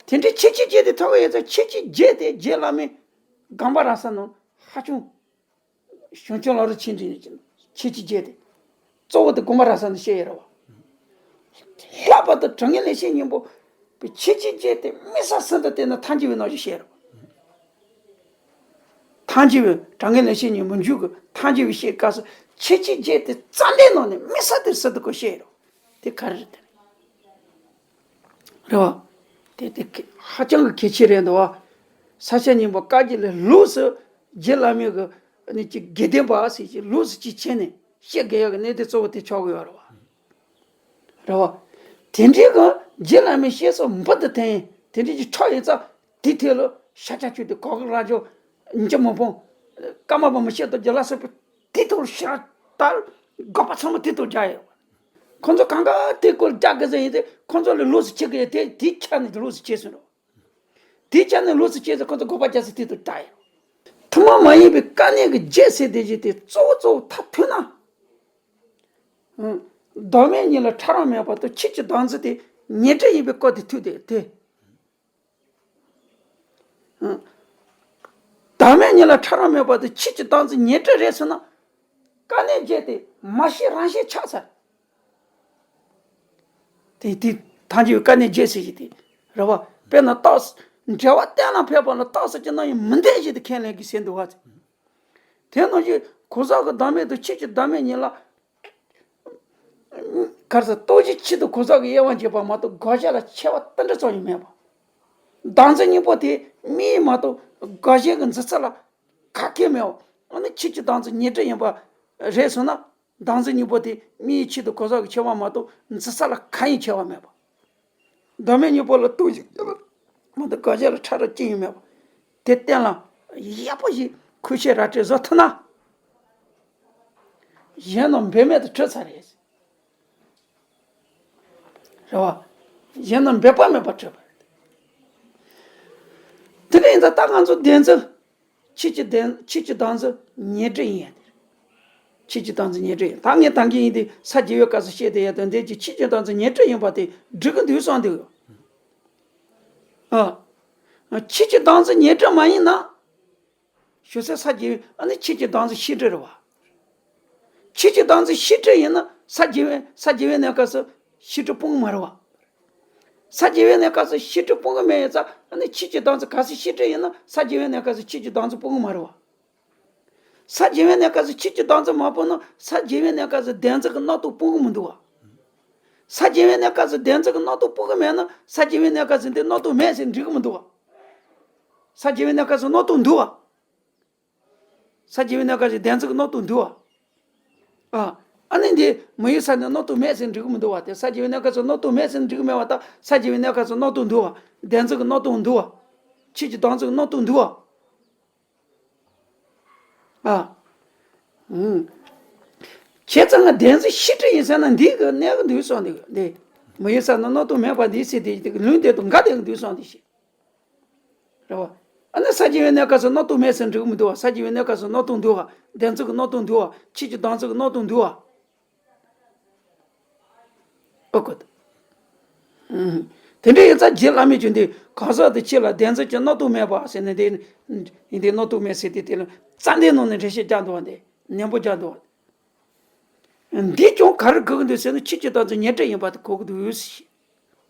རེད། དེ་འདྲའི་ཆོས་བརྒྱུད་བརྒྱད་དེ་ཐོག་ཡོད་ཙང་ཆོས་བརྒྱུད་བརྒྱད་དེ་རྗེ་བླ་མའི་དགོངས་པ་རབ་གསལ་ནང་ཧ་ཅང་བྱང་ཆུབ་ལམ་རིམ་ཆེ་འབྲིང་ཆོས་བརྒྱུད་བརྒྱད་དེ། གཙོ་བོ་དེ་དགོངས་པ་རབ་གསལ་ནང་བཤད་ཡོད་རེད་བ། ལྷག་པར་དུ་དྲང་ངེས་ལེགས་བཤད་སྙིང་པོ་པའི་ཆོས་བརྒྱུད་བརྒྱད་དེ་དམིགས་བསལ་ཟུར་དུ་བསྟན་ན་ཐལ་འགྱུར་བའི་ནང་བཞིན་བཤད་རེད་བ། ཐལ་འགྱུར་བའི་དྲང་ངེས་ལེགས་བཤད་སྙིང་པོ་མཇུག་གི་ཐལ་འགྱུར་བའི་བཤད་སྐབས་སུ་ཆོས་བརྒྱུད་བརྒྱད་དེ་རྩ་འགྲེལ་ནང་ནས་དམིགས་བསལ་དེ་ཟུར་དུ་བཀོད་བཤད་ཡོད་རེད་བ། དེ་ག་རེ་རེད་དེ། རེད་བ། དེ་དེ་ག་ཧ་ཅང་གི་གལ་ཆེ་རེད་འདུག་བ། ས་སྐྱ་རྙིང་པ་བཀའ་བརྒྱུད་ལས་ལོགས་སུ་རྗེ་བླ་མའི་གི་ནི་ཅིག་དགེ་ལྡན་པ་ཟེར་ཅིག་ལོགས་སུ་ཅིག་བྱས་ནས་བཤད་དགོས་ཡག་གི་གནད་དོན་གཙོ་བོ་དེ་ཆགས་ཀྱི་ཡོད་རེད་བ། རེད་བ། དེ་འདྲའི་གི་རྗེ་བླ་མའི་བཤད་སྲོལ་འབུར་དུ་ཐོན་དེ་འདྲའི་ཅིག་ཆགས་ཡོད་ཙང་དེ་ཐད་ལ་ཤཱཀྱ་མཆོག་དེ་གོ་ག་ར་ཇོ་འཇམ་མི་ཕམ་ཀརྨ་པ་མི་ཤེས་རྡོ་རྗེ་ལ་སོགས་པའི་དེ་ཐོག་ཤར་ལྟར་དགོས་པ་ཚང་མ་དེ་ཐོག་རྒྱག་ཡོད། ཁོང་ཚོ་གང་ག་དེ་སྐོར་རྒྱག་དགོས་ས་ཡིན་ཏེ་ཁོང་ཚོ་ལས་ལོགས་སུ་ཁྱེར་གི་ཡོད་དེ་དེའི་ཆ་ནས་ལོགས་སུ་ཁྱེར་སོང་རོགས། དེའི་ཆ་ནས་ལོགས་སུ་ཁྱེར་ཚེ་ཁོང་ཚོ་དགོས་པ་རྒྱག་ས་དེ་ཐོག་བཏགས་ཡོད། ཐུན་མོང་མ་ཡིན་པའི་དཀའ་གནད་ཀྱི་རྒྱུ་ཟེར་དེ་བཞིན་དེ་གཙོ་བོ་གཙོ་བོ་མཐར་ཐུག་ན། ཨང་། བདག་མེད་གཉིས་ལ་ཕྲ་རགས་མེད་པ་དང་ཆོས་ཀྱི་བདག་འཛིན་དེ་ཉེ་འབྲེལ་ཡིན་པའི་སྐོར་དེ་ཐུག་དེ་དེ། བདག་མེད་གཉིས་ལ་ཕྲ་རགས་མེད་པ་དེ་ཆོས་ཀྱི་བདག་འཛིན་ཉེ་འབྲེལ་རེད་ཟེར་ན། དཀའ་གནད་བརྒྱད་དེ་མ་ཤེས་རང་ཤེས་ཆགས་ཚར། དེ་དེ་ཐལ་འགྱུར་བའི་དཀའ་གནད་བརྒྱད་ཟེར་གྱི་དེ་རེད་བ། དཔེར་ན་རྟགས་འབྲེལ་བ་གཏན་ལ་ཕབ་པ་ལ་རྟགས་གསལ་གྱི་རྣམ་དབྱེ་མི་འདོད་བཞིན་དུ་ཁས་ལེན་གྱི་ཟེར་འདུག་བ། དེ་ནང་བཞིན་གང་ཟག་གི་བདག་མེད་དང་ཆོས་ཀྱི་བདག་མེད་གཉིས་ལ། ག་རེ་ཟེར། སྟོང་གཞི་གཅིག་ཏུ་གང་ཟག་གི་དབྱེ་བ་འབྱེད་པ་མ་གཏོགས་དགག་བྱ་ལ་ཁྱད་པར་དེ་འདྲ་ཙམ་ཡང་མེད་པ། བདག་འཛིན་གཉིས་པོ་དེ་དམིགས་ཡུལ་མ་གཏོགས་དགག་བྱའི་གི་འཛིན་ཚུལ་ལ་ཁ་ཁྱེར་མེད་པ། ཨ་ནི་ཆོས་ཀྱི་བདག་འཛིན་ཉེ་འབྲེལ་ཡིན་པ་རེད་ཟེར་ན། བདག་འཛིན་གཉིས་པོ་དེ་དམིགས་ཡུལ་ཆོས་དང་གང་ཟག་གི་ཁྱད་པར་མ་གཏོགས་འཛིན་ཚུལ་ལ་གང་ཡང་ཁྱད་པར་མེད་པ། བདག་མེད་གཉིས་པོ་ལ་སྟོང་གཞི་མ་གཏོགས་དགག་བྱ་ལ་ཕྲ་རགས་གཅིག་ཡང་མེད་པ། དེ་གཏན་ལ་ཡག་པོ་ཞིག་ཁུ་ཤེས་ར་སྤྲོད་བཟོ་ཐུབ་ན། གཞན་རྣམས་འབད་མེད་དུ་གྲུབ་ཚར་རེད། རེད་བ། གཞན་རྣམས་འབད་པ་མེད་པར་གྲུབ་པ་རེད། དེ་འདྲ་ཡིན་ཙང་ད་ང་ཚོ་བདེན་འཛིན། ཆོས་ཀྱི་བདེན། ཆོས་ཀྱི་བདག་འཛིན་ཉེ་འབྲེལ་ཡིན་ཡ་དེ་རེད། ཆོས་ཀྱི་བདག་འཛིན་ཉེ་འབྲེལ་ཡིན། ད་ངས་ད་གིན་ཡིན་དེ་ས་རྒྱས་པའི་སྐབས་སུ་བཤད་དེ་ཡ་དོན་དེ་ཀྱི་ཆོས་ཀྱི་བདག་འཛིན་ཉེ་འབྲེལ་ཡིན་པ་དེ་འགྲིག་གི་འདུག་བསམ་འདུག་ཨ། ཆོས་ཀྱི་བདག་འཛིན་ཉེ་འབྲེལ་མ་ཡིན་ན། ཞོ་སའི་ས་རྒྱས་པའི་ཨ་ནི་ཆོས་ཀྱི་བདག་འཛིན་ཤེས་སྒྲིབ་རེད་བ། ཆོས་ཀྱི་བདག་འཛིན་ཤེས་སྒྲིབ་ཡིན་ན་ས་རྒྱས་པའི་ས་རྒྱས་པའི་གནས་སྐབས་སུ་ཤེས་སྒྲིབ་སྤོང་གི་མ་རེད་བ། ས་རྒྱས་པའི་གནས་སྐབས་སུ་ཤེས་སྒྲིབ་སྤོང་གི་མེད་ཡིན་ཙང་ཨ་ནི་ཆོས་ཀྱི་བདག་འཛིན་གལ་སྲིད་ཤེས་སྒྲིབ་ཡིན་ན་ས་རྒྱས་པའི་གནས་སྐབས་སུ་ཆོས་ཀྱི་བདག་འཛིན་སྤོང་གི་མ་རེད་བ། ས་རྒྱས་པའི་གནས་སྐབས་སུ་ཆོས་ཀྱི་བདག་འཛིན་མ་སྤོང་ན་ས་རྒྱས་པའི་གནས་སྐབས་སུ་བདེན་འཛིན་གྱི་རྣམ་རྟོག་སྤོང་གི་མི་འདུག་བ། ས་རྒྱས་པའི་གནས་སྐབས་སུ་བདེན་འཛིན་གྱི་རྣམ་རྟོག་སྤོང་གི་མེད་ན་ས་རྒྱས་པའི་གནས་སྐབས་སུ་འདི་རྣམ་རྟོག་མེད་ཟེར་འགྲིག་གི་མི་འདུག་བ། ས་རྒྱས་པའི་གནས་སྐབས་སུ་རྣམ་རྟོག་འདུག་བ། ས་རྒྱས་པའི་གནས་སྐབས་སུ་བདེན་འཛིན་གྱི་རྣམ་རྟོག་འདུག་བ། ཨ། ཨ་ནི་འདི་མི་ཡུལ་ས་ནས་རྣམ་རྟོག་མེད་ཟེར་འགྲིག་གི་མི་འདུག་བ། དེ་ས་རྒྱས་པའི་གནས་སྐབས་སུ་རྣམ་རྟོག་མེད་ཟེར་འགྲིག་གི་མེད་པ་དང་ས་རྒྱས་པའི་གནས་སྐབས་སུ་རྣམ་རྟོག་འདུག་བ། བདེན་འཛིན་གྱི་རྣམ་རྟོག་འདུག་བ། ཆོས་ཀྱི་བདག་འཛིན་གྱི་རྣམ་རྟོག་འདུག་བ། ཨ། ཨུམ། བྱས་ཙང་ང་བདེན་འཛིན་ཤེས་སྒྲིབ་ཡིན་ཟེར་ན་འདི་གི་གནས་གི་འདུག་བསམ་འདུག་འདི། མི་ཡུལ་ས་ན་རྣམ་རྟོག་མེད་པ་འདི་སྲིད་དེ་ལུང་དེ་དང་འགལ་དེ་གི་འདུག་བསམ་འདུག་ཞེས། རེད་བ། ཨ་ནི་ས་རྒྱས་པའི་གནས་སྐབས་སུ་རྣམ་རྟོག་མེད་ཟེར་འགྲིག་གི་མི་འདུག་བ། ས་རྒྱས་པའི་གནས་སྐབས་སུ་རྣམ་རྟོག་འདུག་བ། བདེན་འཛིན་གྱི་རྣམ་རྟོག་འདུག་བ། ཆོས་ཀྱི་བདག་འཛིན་གྱི་རྣམ་རྟོག་འདུག་བ། ཨོ་ཀོད། ཨུམ། དེ་འདྲ་ཡིན་ཙང་རྗེ་བླ་མས་ཀྱང་འདི་གང་ཟག་དེ་ཆོས་ལ་བདེན་འཛིན་གྱི་རྣམ་རྟོག་མེད་པ་ཟེར་ནས་འདི་ཡིན་ཏེ་རྣམ་རྟོག་མེད་ཟེར་ཏེ་དེ་ལ་རྩ་འདི་ནང་ནས་འགྲེལ་བཤད་རྒྱག་འདུག་བ། འདི་ནན་པོ་རྒྱག་འདུག་བ། འདིས་ཀྱང་ག་རེ་གོ་གི་འདུག་ཟེར་ན་ཆོས་ཀྱི་བདག་འཛིན་ཉོན་སྒྲིབ་ཡིན་པ་དེ་གོ་གི་འདུག་ཟེར།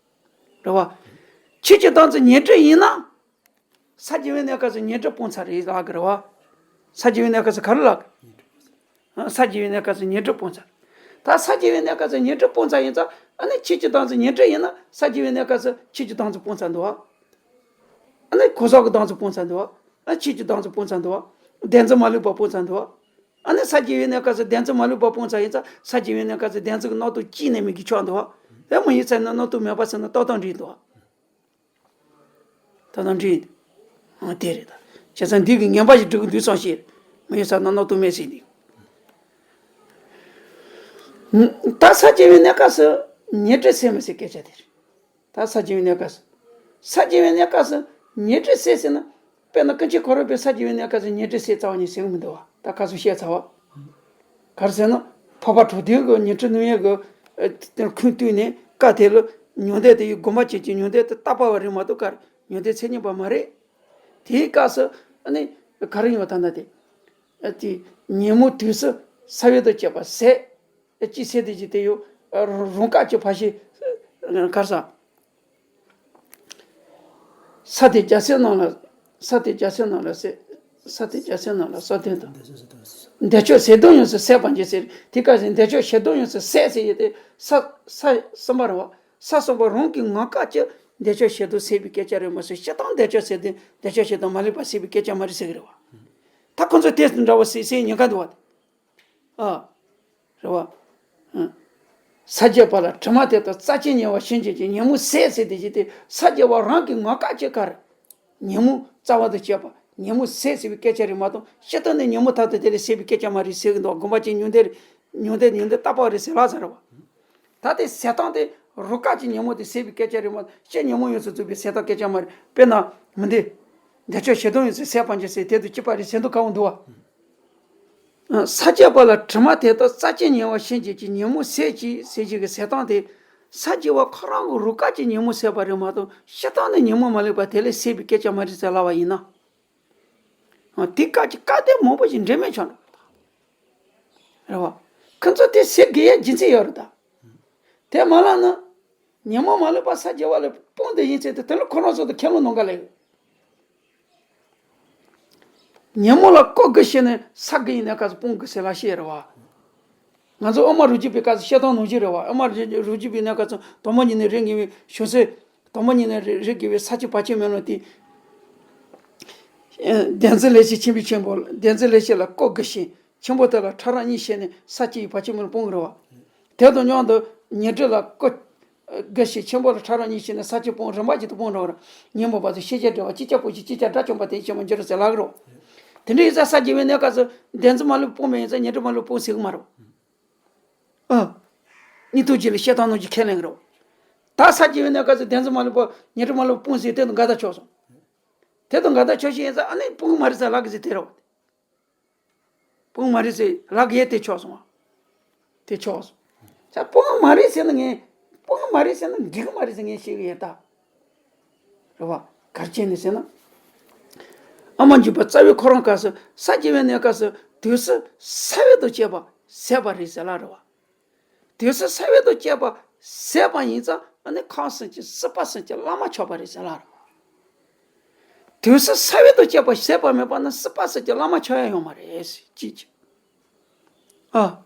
རེད་བ། ཆོས་ཀྱི་བདག་འཛིན་ཉོན་སྒྲིབ་ཡིན་ན། ས་རྒྱས་པའི་གནས་སྐབས་སུ་ཉོན་སྒྲིབ་སྤངས་ཚར་རེད་ལབ་གི་རེད་བ། ས་རྒྱས་པའི་གནས་སྐབས་སུ་ག་རེ་ལབ་གི། ས་རྒྱས་པའི་གནས་སྐབས་སུ་ཉོན་སྒྲིབ་སྤངས་ཚར། ད་ས་རྒྱས་པའི་གནས་སྐབས་སུ་ཉོན་སྒྲིབ་སྤངས་ཚར་ཡིན་ཙང་ཨ་ནི་ཆོས་ཀྱི་བདག་འཛིན་ཉོན་སྒྲིབ་ཡིན་ན་ས་རྒྱས་པའི་གནས་སྐབས་སུ་ཆོས་ཀྱི་བདག་འཛིན་སྤངས་ཚར་འདུག་བ། ཨ་ནི་གང་ཟག་གི་བདག་འཛིན་སྤངས་ཚར་འདུག་བ། ཨ་ཆོས་ཀྱི་བདག་འཛིན་སྤངས་ཚར་འདུག་བ། བདེན་འཛིན་མ་ལུས་པ་སྤངས་ཚར་འདུག་བ། ཨ་ནི་ས་རྒྱས་པའི་གནས་སྐབས་སུ་བདེན་འཛིན་མ་ལུས་པ་སྤངས་ཚར་ཡིན་ཙང་ས་རྒྱས་པའི་གནས་སྐབས་སུ་བདེན་འཛིན་གྱི་རྣམ་རྟོག་གཅིག་ནས་མི་གི་ཆོག་འདུག་བ། དེ་མི་ཡུལ་ས་ན་རྣམ་རྟོག་མེད་པ་ཟེར་ན་ཏག་ཏག་འགྲིག་འདུག་བ། ད་དང་འདྲི། ཨ་དེ་རེད་ད། བྱས་ཙང་འདི་གི་ངན་པ་ཞིག་འགྲིག་གི་འདུག་བསམ་ཤེས། མི་ཡོད་ས་ན་རྣམ་རྟོག་མེད་ཟེར་འདི། ད་ས་སྐྱེ་བའི་གནས་སྐབས་སུ་ཉེ་འབྲེལ་སེལ་མི་སེལ་སྐད་ཆ་དེ་རེད། ད་ས་སྐྱེ་བའི་གནས་སྐབས་སུ། ས་སྐྱེ་བའི་གནས་སྐབས་སུ་ཉེ་འབྲེལ་སེལ་ཟེར་ན། དཔེར་ན་ཀུན་མཁྱེན་གོ་རམས་པས་ས་སྐྱེ་བའི་གནས་སྐབས་སུ་ཉེ་འབྲེལ་སེལ་རྩ་བ་ཉིད་ཟེར་གི་མི་འདུག་བ། ད་ཁ་སང་བཤད་ཚར་བ། ག་རེ་ཟེར་ན། འཕགས་པ་གྲོལ་སྡེ་གི་ཉི་ཁྲི་ནུབ་ཡས་ཀྱི་ཨ་དེར་ཁུངས་བཏུས་ནས་བཀའ་དེ་ལ་ཉོན་ཏན་དེ་ཡི་དགོངས་པ་བྱས་ཀྱི་ཉོན་ཏན་དེ་བཏགས་པ་བ་རེད་མ་གཏོགས་ག་རེ་ཉོན་ཏན་མཚན་ཉིད་པ་མ་རེད། དེའི་སྐབས་སུ་ཨ་ནི་ག་རེ་ཡོང་བ་ད་ལྟ་དེ། ཨ་དེ་ཉོན་མོངས་དུས་སུ་ས་བོན་དང་བཅས་པ་ཟད། ཨ་ཅི་ཟད་དེ་ཅི་དེ་ཡོད། ཨ་རུང་དཀར་གྱི་ཕ་ཤི་ག་རེ་ཟ། ས་དེ་རྒྱལ་སྲས་རྣམས་ལ། ས་དེ་རྒྱལ་སྲས་རྣམས་ལ་ཟད། ས་དེ་རྒྱལ་སྲས་རྣམས་ལ་ས་དོན་དང་། འདས་ཆོས་ཟད་དོན་ཡོངས་སུ་ཟད་པར་འགྱུར་ཟེར། དེ་སྐབས་སུ་འདས་ཆོས་ཞེ་སྡང་ཡོངས་སུ་ཟད་ཟེར་ཡོད་དེ། ས་ས་གསུམ་པ་རེད་བ། ས་གསུམ་པ་རང་གི་ངང་སྐབས་ཀྱི་འདས་ཆོས་ཞེ་སྡང་ཟད་པའི་སྐད་ཆ་རེད་མ་གཏོགས་སྤྱིར་བཏང་འདས་ཆོས་ཟད་དོན་འདས་ཆོས་ཞེ་སྡང་མ་ལུས་པ་ཟད་པའི་སྐད་ཆ་མ་རེད་ཟེར་གི་རེད་བ། ད་ཁོ་ཚོ་དེ་འདྲ་བ་ཟེར་ཟེར་ཉེན་ཁ་འདུག་བ། ཨ། རེད་བ། ཨ། ས་སྐྱེས་པ་ལ་དྲི་མ་དེ་དག་རྩ་ཅན་ཉེ་བར་ཞི་འགྱུར་གྱི། ཉོན་མོངས་ཟད་ཟེར་དེ་ཞིག་དེ་ས་སྐྱེས་པ་རང་གི་ངང་སྐབས་ཀྱི་ག་རེ། ཉོན་མོངས་རྩ་བ་དང་བཅས་པ་ཉོན་མོངས་ཟད་ཟེར་བའི་སྐད་ཆ་རེད་མ་གཏོགས་སྤྱིར་བཏང་ནས་ཉོན་མོངས་མཐར་ཐུག་དེ་ལས་ཟད་པའི་སྐད་ཆ་མ་རེད་ཟེར་གི་འདུག་དགོངས་པ་ཅན་ཉོན་ཏན་ཉོན་ཏན་ཉོན་ཏན་བཏགས་པ་རེད་ཟེར་ལབ་ས་རེད་བ། ད་དེ་ཟད་སྟངས་དེ་རུང་སྐབས་ཀྱི་ཉོན་མོངས་དེ་ཟད་པའི་སྐད་ཆ་རེད་མ་གཏོགས་སྤྱིར་ཉོན་མོངས་ཡོངས་སུ་རྫོགས་པའི་ཟད་སྟངས་སྐད་ཆ་མ་རེད། དཔེར་ན་མི་འདི། འདས་ཆོས་ཞེ་སྡང་ཡོངས་སུ་ཟད་པར་འགྱུར་ཟེར་དེ་དང་གཅིག་པ་རེད་ཟེར་འདུག་ག་འོང་འདུག་བ། ས་སྐྱེས་པ་ལ་དྲི་མ་དེ་དག་རྩ་ཅན་ཉེ་བར་ཞི་འགྱུར་གྱི། ཉོན་མོངས་ཟད་ཀྱི་ཟེར་གྱི་གི་ཟད་སྟངས་དེ། ས་སྐྱེས་པ་ཁོ་རང་གི་རུང་སྐབས་ཀྱི་ཉོན་མོངས་ཟད་པ་རེད་མ་གཏོགས་སྤྱིར་བཏང་ནས་ཉོན་མོངས་མ་ལུས་པ་དེ་ལས་ཟད་པའི་སྐད་ཆ་མ་རེད་ཟེར་ལབ་པ་ཡིན་ན། དེ་སྐབས་ཀྱི་སྐབས་དེ་མང་པོ་ཞིག་འབྲེལ་མེད་ཆགས་འགྲོ་བ་དང་། རེད་བ། ཁོ་ཚོ་དེ་ཟད་དགོས་ཡ་རྒྱུ་མཚན་ཡོད་རེད་ད། དེ་མ་ལབ་ན། ཉོན་མོངས་མ་ལུས་པ་ས་སྐྱེ་བ་ལས་སྤོང་དེ་ཡིན་ཚེ་དེ་དེ་ལ་ཁོ་རང་ཚོ་དང་ཁས་ལེན་གནང་ག་ལས། ཉོན་མོངས་ལ་བཀོལ་དགོས་ཤེས་ནས་ས་དགེ་ཡིན་ན་ག་ཚོད་སྤོང་དགོས་ཟེར་ལ་ཤེས་རེད་བ། ང་ཚོ་ཨ་མ་རུ་སྐྱེས་པའི་སྐབས་སུ་བཤད་སྟངས་ནང་བཞིན་རེད་བ། ཨ་མ་རུ་སྐྱེས་པའི་སྣ་ཁ་ཚོ་དོག་མོ་ཉིད་ནས་རེ་ངེས་པའི་ཞོ་སེ། དོག་མོ་ཉིད་ནས་རེ་རེ་དགེ་བའི་ས་སྐྱེས་བར་ཆད་མེད་ལོ་དེ། བདེན་འཛིན་ལས་བྱེད་ཆེན་པོའི་ཆེན་པོ་བདེན་འཛིན་ལས་བྱེད་ལ་བཀོལ་དགོས་ཤེས་ཆེན་པོ་དེ་ལ་ཕྲ་རགས་གཉིས་བཤད་ནས་ས་སྐྱེས་བར་ཆད་མེད་ལོ་སྤོང་རེད་བ། དེ་དང་མཉམ་དུ་ཉོན་སྒྲིབ་ལ་བཀོལ། དགེ་བཤེས་ཆེན་པོ་ལ་ཕྲ་རགས་གཉིས་བྱས་ནས་ས་བཅུ་སྤོང་རིམ་པ་བཞིན་དུ་སྤོང་འགྲོ་བར། ཉོན་མོངས་པ་དང་ཤེས་བྱའི་སྒྲིབ་པ་ཅིག་ཅར་སྤོང་ཞིང་ཅིག་ཅར་དགྲ་བཅོམ་པ་དེའི་ཆེན་པོ་འགྱུར་ཟེར་ལབ་རོ། དེ་འདྲ་ཡིན་ཙང་ས་སྐྱེ་བའི་གནས་སྐབས་སུ་བདེན་འཛིན་མ་ལུས་པ་སྤོང་མེད་ཡིན་ཙང་ཉོན་སྒྲིབ་མ་ལུས་པ་སྤོང་ཟེར་གི་མ་རེད། ཨ། གཉིས་ཐུགས་རྗེ་ལ་བཤད་སྟངས་ནང་གི་ཁས་ལེན་གི་རེད། ད་ས་སྐྱེ་བའི་གནས་སྐབས་སུ་བདེན་འཛིན་མ་ལུས་པ་ཉོན་སྒྲིབ་མ་ལུས་པ་སྤོང་ཟེར་དེ་དང་འགལ་ཟླ་ཆོག་སོང་། དེ་དང་འགལ་ཟླ་ཆོག་ཤེས་ཡིན་ཙང་ཨ་ནི་སྤོང་གི་མ་རེད་ཟེར་ལབ་གི་ཟེར་དེ་རེད་བ། སྤོང་མ་རེད་ཟེར་ལབ་གི་ཡས་དེ་ཆོག་སོང་བ། དེ་ཆོག་སོང་། ས་སྤོང་མ་རེད་ཟེར་ན་ངས། སྤོང་མ་རེད་ཟེར་ན་འགྲིག་གི་མ་རེད་ཟེར་ངས་བཤད་གི་ཡོད་ད། རེད་བ། ག་རེ་བྱས་ནས་ཟེར་ན། ཨ་མ་འཇུག་པ་རྩ་བའི་ཁོ་རང་སྐབས་སུ་ས་སྐྱེ་བའི་གནས་སྐབས་སུ་དུས་གསུམ་ས་བོན་དང་བཅས་པ་ཟད་པ་རེད་ཟེར་ལ་རེད་བ། དུས་གསུམ་ས་བོན་དང་བཅས་པ་ཟད་པ་ཡིན་ཙང་ཨ་ནི་ཁམས་གསུམ་གྱི་སྲིད་པ་གསུམ་གྱི་བླ་མ་ཆགས་པ་རེད་ཟེར་ལ་རེད་བ། དུས་གསུམ་ས་བོན་དང་བཅས་པ་ཟད་པ་མེད་པ་ན་སྲིད་པ་གསུམ་གྱི་བླ་མ་ཆགས་ཡ་ཡོད་མ་རེད་ཟེར་གཅིག་གཅིག་ཨ།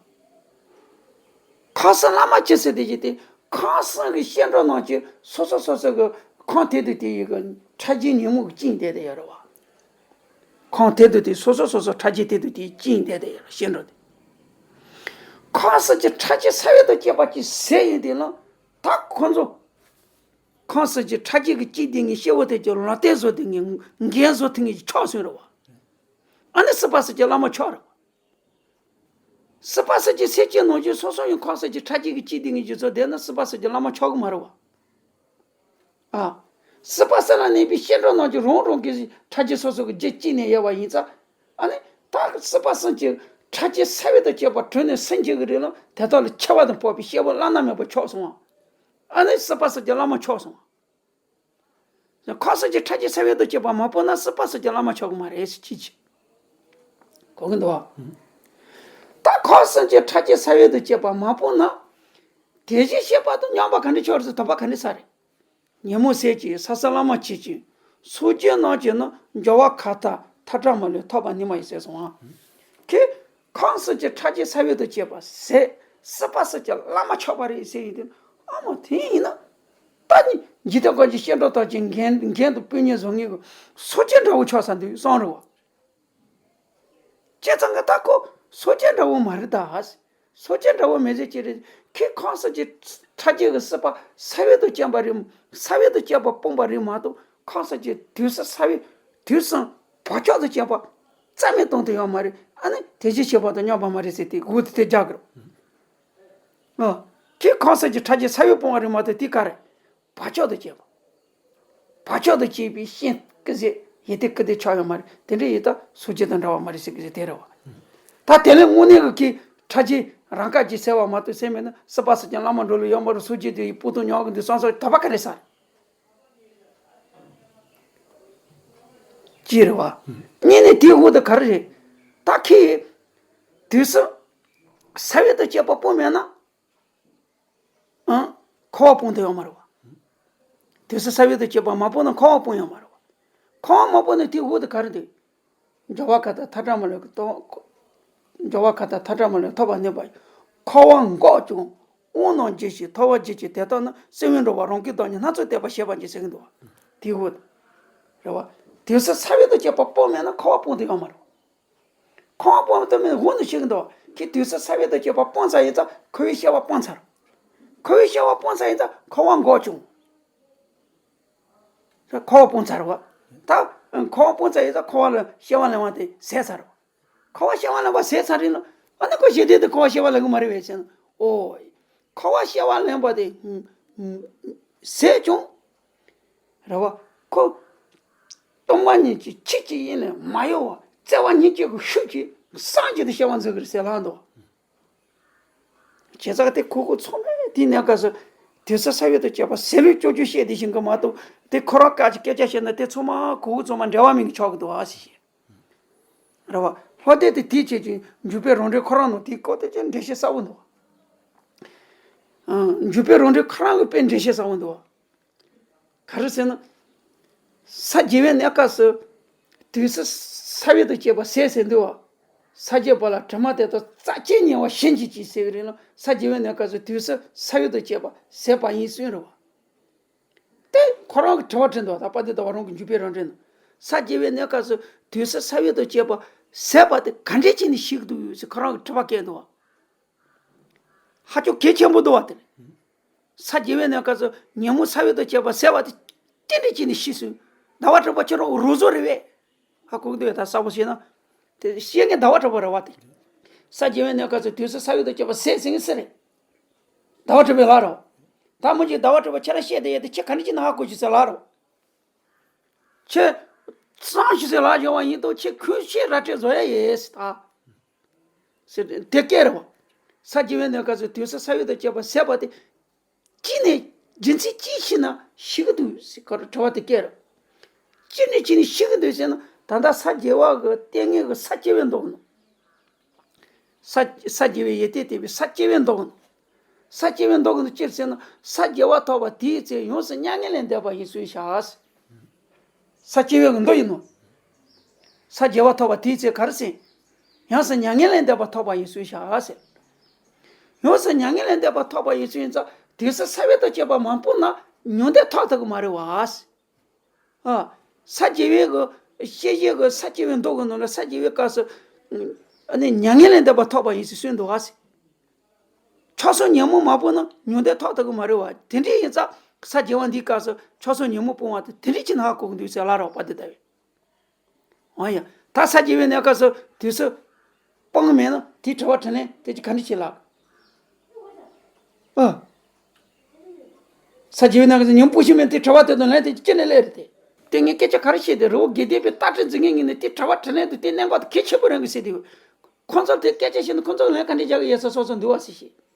ཁམས་གསུམ་བླ་མ་ཆགས་ཟེར་དེ་ཅི་སྟེ། ཁམས་གསུམ་གྱི་བཤད་གྲྭ་ནང་གི་སོ་སོ་སོ་སོ་གི་ཁམས་དེ་དང་དེ་ཡི་གི་ཕྲ་རྒྱས་ཉོན་མོངས་ཀྱིས་བཅིངས་བསྡད་དེ་ཡོད་རེད་བ། ཁམས་དེ་དང་དེ་སོ་སོ་སོ་སོ་ཕྲ་རྒྱས་དེ་དང་དེ་བཅིངས་བསྡད་དེ་ཡོད་རེད་བཤད་གྲྭ་དེ། ཁམས་གསུམ་གྱི་ཕྲ་རྒྱས་ས་བོན་དང་བཅས་པ་ཅིག་ཟད་ཡོང་དུས་ལ་ད་ཁོ་ཚོ། ཁམས་གསུམ་གྱི་ཕྲ་རྒྱས་ཀྱིས་བཅིངས་དེ་ངས་སྐྱེ་བོ་དེ་ཀྱི་ལུང་བསྟན་བཟོ་དེ་ངས་འགན་བཟོ་དེ་ངས་ཆགས་སོང་རེད་བ། ཨ་ནི་སྲིད་པ་གསུམ་གྱི་བླ་མ་ཆགས་རེད་བ། སྲིད་པ་གསུམ་གྱི་སེམས་ཅན་ནང་བཞིན་སོ་སོ་ཡང་ཁམས་གསུམ་གྱི་ཕྲ་རྒྱས་ཀྱིས་བཅིངས་དེ་ངས་ཀྱི་ཚོ་དེ་ནི་སྲིད་པ་གསུམ་གྱི་བླ་མ་ཆགས་ཀྱི་མ་རེད་བ། ཨ། སྲིད་པ་གསུམ་ལ་གནས་པའི་བཤད་གྲྭ་ནང་གི་རང་རང་གི་ཕྲ་རྒྱས་སོ་སོ་གི་རྒྱུད་བཅིངས་ནས་ཡོད་པ་ཡིན་ཙང་། ཨ་ནི་ད་སྲིད་པ་གསུམ་གྱི་ཕྲ་རྒྱས་ས་བོན་དང་བཅས་པ་དྲུང་ནས་སུན་འབྱིན་གྱི་རིགས་ལ་དེ་དག་ལ་འཆི་བ་དང་བབ་པའི་སྐྱེ་བོ་བླ་ན་མེད་པ་ཆགས་སོང་བ། ཨ་ནི་སྲིད་པ་གསུམ་གྱི་བླ་མ་ཆགས་སོང་བ། ཁམས་གསུམ་གྱི་ཕྲ་རྒྱས་ས་བོན་དང་བཅས་པ་མ་སྤངས་ན་སྲིད་པ་གསུམ་གྱི་བླ་མ་ཆགས་ཀྱི་མ་རེད་ཟེར་གཅིག་གཅིག་གོ་གི་འདུག་བ། ད་ཁམས་གསུམ་གྱི་ཕྲ་རྒྱས་ས་བོན་དང་བཅས་པ་མ་སྤངས་ན། དེ་བཞིན་གཤེགས་པ་དང་མཉམ་པ་ག་འདྲ་ཆགས་རེད་ཟེར། དོགས་པ་ག་འདྲ་ཟ་རེད། ཉོན་མོངས་ཟད་ཅིང་ས་གསུམ་བླ་མ་མཆིས་ཤིང་། སངས་རྒྱས་རྣམས་ཀྱིས་ནི་འབྱོར་པ་གང་དག་མཐའ་བྲལ་མ་ལུས་ཐོབ་པར་ནུས་མ་ཡིན་ཟེར་སོང་ང་། ཁོས་ཁམས་གསུམ་གྱི་ཕྲ་རྒྱས་ས་བོན་དང་བཅས་པ་ཟད། སྲིད་པ་གསུམ་གྱི་བླ་མ་ཆགས་པ་རེད་ཟེར་ཡོང་དུས། ཨ་མ་དེ་ཡིན་ན། ད་ནི་འཇིག་རྟེན་ཁམས་ཀྱི་བཤད་གྲྭ་དག་གི་འགན་འགན་དང་སྤུན་ཉེ་བཟང་ངན་གྱི་སངས་རྒྱས་འདྲ་བོ་ཆགས་ས་འདུག་བསམ་རེད་བ། བྱས་ཙང་གི་ད་ཁོ་སངས་རྒྱས་འདྲ་བོ་མ་རེད་ད། སངས་རྒྱས་འདྲ་བོ་མེད་ཟེར་གྱི་རེད། ཁོས་ཁམས་གསུམ་གྱི་ཕྲ་རྒྱས་ཀྱི་སྲིད་པ་ས་བོན་དང་བཅས་པ་རེད། ས་བོན་དང་བཅས་པ་སྤངས་པ་རེད་མ་གཏོགས་ཁམས་གསུམ་གྱི་དུས་གསུམ་ས་བོན། དུས་གསུམ་བག་ཆགས་དང་བཅས་པ་རྩ་མེད་བཏང་དུ་ཡོད་མ་རེད། ཨ་ནི་དེ་བཞིན་གཤེགས་པ་དང་མཉམ་པ་མ་རེད་ཟེར་དེ་འུ་དེ་དེ་རྒྱག་གི་རེད། ཨ། ཁོས་ཁམས་གསུམ་གྱི་ཕྲ་རྒྱས་ས་བོན་སྤངས་པ་རེད་མ་གཏོགས་དེ་ག་རེད། བག་ཆགས་དང་བཅས་པ། བག་ཆགས་དང་བཅས་པའི་ཤིང་ཀུན་ཟད་ཡིན་ཏེ་ཀུན་ཏུ་ཆགས་ཡོད་མ་རེད། དེ་འདྲ་ཡིན་ད་སངས་རྒྱས་དང་འདྲ་བ་མ་རེད་ཟེར་གི་ཟེར་དེ་རེད་བ། ད་དེ་ནས་དངོས་གནས་ཀྱི་ཁོས་ཕྲ་རྒྱས་རང་དགར་གྱིས་ཟད་པ་མ་གཏོགས་ཟད་མེད་ན་སྲིད་པ་གསུམ་གྱི་བླ་མ་འགྲོ་ལུགས་ཡོད་མ་རེད། སངས་རྒྱས་དེ་ཡི་སྤུ་ཏོ་ཉོག་གི་འདུག་བསམ་སོགས་དོགས་པ་ག་རེ་ཟ། ཅི་རེད་བ། གཉིས་ནས་དེའི་འོག་ཏུ་ག་རེ་རེད། ད་ཁོས་དུས་གསུམ་ས་བོན་དང་བཅས་པ་སྤངས་མེད་ན། ཨང་། འཁོར་བ་སྤངས་ཏེ་ཡོད་མ་རེད་བ། དུས་གསུམ་ས་བོན་དང་བཅས་པ་མ་སྤངས་ན་འཁོར་བ་སྤངས་ཡོད་མ་རེད་བ། འཁོར་བ་མ་སྤངས་ན་དེའི་འོག་ཏུ་ག་རེ་འདུག་འབྱོར་པ་གང་དག་མཐའ་བྲལ་མ་ལུས་ཀྱི་ཐོབ། འབྱོར་པ་གང་དག་མཐའ་བྲལ་མ་ལུས་ཐོབ་པར་ནུས་པ་ཡིན། འཁོར་བ་འགོག་ཀྱང་དབང་རྣོན་འབྱིན་ཞིང་ཐོབ་པར་བགྱིད་ཀྱི་དེ་ལྟར་ན་སེམས་དབེན་འགྲོ་བ་རང་གི་བདག་ཉིད་སྣ་ཚོགས་བསྟན་པ་ཞེས་པ་ཉིད་ཟེར་གྱི་འདུག་བ། དེའི་འོག་ཏུ། རེད་བ། དུས་གསུམ་ས་བོན་དང་བཅས་པ་སྤངས་མེད་ན་འཁོར་བ་སྤངས་ཏེ་ཡོད་མ་རེད། འཁོར་བ་སྤངས་ཐུབ་མིན་དབང་དུ་བྱེད་ཀྱི་འདུག་ཁོས་དུས་གསུམ་ས་བོན་དང་བཅས་པ་སྤངས་ཚར་ཡིན་ཙང་འཁོར་བའི་སྐྱེ་བ་སྤངས་ཚར། འཁོར་བའི་སྐྱེ་བ་སྤངས་ཚར་ཡིན་ཙང་འཁོར་བ་འགོག་བྱུང་། འཁོར་བ་སྤངས་ཚར་བ། ད་འཁོར་བ་སྤངས་ཚར་ཡིན་ཙང་འཁོར་བ་ལ་སྐྱེ་བ་ལེན་པ་དེ་ཟད་ཚར་བ། འཁོར་བ་སྐྱེ་བ་ལེན་པ་ཟད་ཚར་རིང་ལ་ཨ་ནི་ཁོ་ཞི་བདེ་དུ་འཁོར་བ་སྐྱེ་བ་ལེན་གི་མ་རེད་པས་ཟེར་ན། ཨོ། འཁོར་བ་སྐྱེ་བ་ལེན་པ་དེ་ཟད་ཀྱང་། རེད་བ། ཁོ། སྟོང་པ་ཉིད་ཀྱི་ཆོས་ཀྱི་དབྱིངས་ལས་མ་གཡོ་བར་བརྩེ་བ་ཉིད་ཀྱི་ཤུགས་ཀྱིས་སངས་རྒྱས་དུ་སྐྱེ་བ་འཛིན་གྱི་རེད་ཟེར་ལབ་འདུག་བྱས་ཙང་དེ་ཁོ་ཁོ་ཚང་མས་དེའི་གནས་སྐབས་སུ་དུས་གསུམ་ས་བོན་དང་བཅས་པ་ཟད་ལུགས་སྐྱོན་བརྗོད་བཤད་དེ་བཞིན་གི་མ་གཏོགས་དེ་ཁོ་རང་སྐད་ཀྱི་སྐད་ཆ་བཤད་ན་དེ་ཚང་མ་ཁོ་ཁོ་ཚང་མ་འབྲེལ་བ་མེད་གི་ཆགས་གི་འདུག་ཨ་ཟེར་བཤད། རེད་བ། ལྷག་དེ་དེ་དེའི་ཆེད་ཀྱི་འཇུག་པའི་རང་འགྲེལ་ཁོ་རང་ནང་དེའི་སྐོར་དེ་ཅིག་འགྲེལ་བཤད་གསལ་བོ་འདུག་བ། འཇུག་པའི་རང་འགྲེལ་ཁོ་རང་གི་དཔེ་འགྲེལ་བཤད་གསལ་བོ་འདུག་བ། ག་རེ་ཟེར་ན། ས་རྒྱས་པའི་གནས་སྐབས་སུ། དུས་གསུམ་ས་བོན་དང་བཅས་པ་ཟད་ཟེར་འདུག་བ། ས་བརྒྱད་པ་ལ་དྲི་མ་དེ་དག་རྩ་བཅད་ཉེ་བར་ཞི་བགྱིད་ཅིང་ཟེར་བའི་རིང་ལ་ས་རྒྱས་པའི་གནས་སྐབས་སུ་དུས་གསུམ་ས་བོན་དང་བཅས་པ་ཟད་པ་ཡིན་གསུངས་རེད་བ། དེ་ཁོ་རང་གི་དྲི་བ་དྲིས་འདུག་བ། ད་དཔལ་ལྡན་ཟླ་བ་རང་གི་འཇུག་པའི་རང་འགྲེལ་ན། ས་རྒྱས་པའི་གནས་སྐབས་སུ་དུས་གསུམ་ས་བོན་དང་བཅས་པ་ཟད་པ་དེ་ག་འདྲས་བྱས་ནས་ཞི་གི་འདུག་ཟེར་ཁོ་རང་གི་དྲི་བ་བཀོད་འདུག་བ། ཧ་ཅང་གལ་ཆེན་པོ་འདུག་བ་དེ། ས་རྒྱས་པའི་གནས་སྐབས་སུ་ཉོན་མོངས་ས་བོན་དང་བཅས་པ་ཟད་པ་དེ་ཏན་ཏན་བྱས་ནས་ཤི་སོང་། ཟླ་བ་གྲགས་པ་ཁྱེད་རང་རོགས་བཟོ་རེད་པས། ཧ་གོ་གི་འདུག་ད་གསལ་པོ་བཤད་ན། དེ་བཤད་མཁན་ཟླ་བ་གྲགས་པ་རེད་བ་དེ། ས་རྒྱས་པའི་གནས་སྐབས་སུ་དུས་གསུམ་ས་བོན་དང་བཅས་པ་ཟད་ཟེར་མཁན་སུ་རེད། ཟླ་བ་གྲགས་པའི་ལག་རེད་བ། ད་མི་གཅིག་ཟླ་བ་གྲགས་པ་ཁྱེད་རང་བཤད་བསྡད་ཡོད་དེ་ཁྱེད་ག་འདྲ་བྱས་ནས་ཧ་གོ་ཤི་ཟེར་ལག་རེད་བ། ཁྱེད་གཙང་ཤི་ཟེར་ལག་བྱས་པ་ཡིན་དུས་ཁྱེད་ཁུངས་ཤེས་ར་སྤྲོད་བཟོ་ཡ་ཡིན་ཟེར་ད། ཟེར་དེ་སྐད་རེད་བ། ས་རྒྱས་པའི་གནས་སྐབས་སུ་དུས་གསུམ་ས་བོན་དང་བཅས་པ་ཟད་པ་དེ། ཅི་ནས་རྒྱུ་མཚན་ཅི་ཞིག་ན་ཤི་གི་འདུག་ཟེར་ཁོ་རང་དྲི་བ་དེ་སྐད་རེད། ཅི་ནས་ཅི་ནས་ཤི་གི་འདུག་ཟེར་ན། ད་ལྟ་ས་རྒྱས་པ་གི་ལྟས་ངན་གི་ས་སྐྱེ་བོའི་མདོག་ནི། ས་ས་རྒྱས་པའི་ཡེ་ཏེ་དེ་བའི་ས་སྐྱེ་བོའི་མདོག་ནི། ས་སྐྱེ་བོའི་མདོག་ནི་ཅིར་ཟེར་ན། ས་རྒྱས་པ་ཐོབ་པ་དེའི་ཚེ་ཡོངས་སུ་མྱ་ངན་ལས་འདས་པ་ཡིན་ཚུལ་བྱ། ས་སྐྱེ་བོའི་མདོག་ཡིན་ནོ། ས་རྒྱས་པ་ཐོབ་པ་དེའི་ཚེ་ག་རེ་ཟེར། ཡོངས་སུ་མྱ་ངན་ལས་འདས་པ་ཐོབ་པ་ཡིན་ཚུལ་བྱ་ཟེར། ཡོངས་སུ་མྱ་ངན་ལས་འདས་པ་ཐོབ་པ་ཡིན་ཚུལ་ཡིན་ཙང་། དུས་སུ་ས་བོན་དང་བཅས་པ་མ་སྤུངས་ན་མྱང་འདས་ཐོབ་ཐུབ་ཀྱི་མ་རེད་བ། ཨ། ས་རྒྱས་པའི་གི་ཤེས་བྱའི་གི་ས་སྐྱེ་བོའི་མདོག་གི་ནང་ལ་ས་རྒྱས་པའི་སྐབས་སུ། ཨ་ནི་མྱ་ངན་ལས་འདས་པ་ཐོབ་པ་ཡིན་ཟེར་གསུངས་འདུག་བ་ཟེར། མཆོག་གསུམ་ཉོན་མོངས་མ་སྤངས་ན་མྱང་འདས་ཐོབ་ཐུབ་ཀྱི་མ་རེད་བ། དེ་འདྲ་ཡིན་ཙང་ས་རྒྱས་པ་འདིའི་སྐབས་སུ་མཆོག་གསུམ་ཉོན་མོངས་སྤོང་བ་དེ་དེ་འདྲ་ཅིག་ན་ཧ་གོ་གི་འདུག་ཟེར་ལབ་རོགས་པ་འདི་ལྟ་བུའི། འོ་ཡ། ད་ས་རྒྱས་པའི་གནས་སྐབས་སུ་དུས་སུ་སྤང་མེད་ན་དེའི་དྲི་བ་དྲིས་ལན་དེ་ཅི་ག་འདྲ་བྱེད་ལགས། ཨ། ས་རྒྱས་པའི་གནས་སྐབས་སུ་ཉོན་མོངས་སྤོང་ཤེས་མེད་དེའི་དྲི་བ་དེ་དང་ལན་དེ་ཅི་ནས་སླེབས་རེད་དེ། དེ་ངས་སྐད་ཆ་ག་རེ་བཤད་དེ། རི་བོ་དགེ་ལྡན་པའི་ལྟ་གྲུབ་འཛིན་མཁན་གྱིས་ནི་དེའི་དྲི་བ་དྲིས་ལན་དུ་དེའི་གནད་འགག་དེ་གལ་ཆེན་པོ་རང་གི་ཟེར་དེ། ཁོང་ཚོར་དེ་སྐད་ཆ་བཤད་ན་ཁོང་ཚོར་ལན་ག་འདྲ་རྒྱག་གི་ཡོད་ས་སོགས་སོགས་འདུག་བ་ཟེར་བཤད།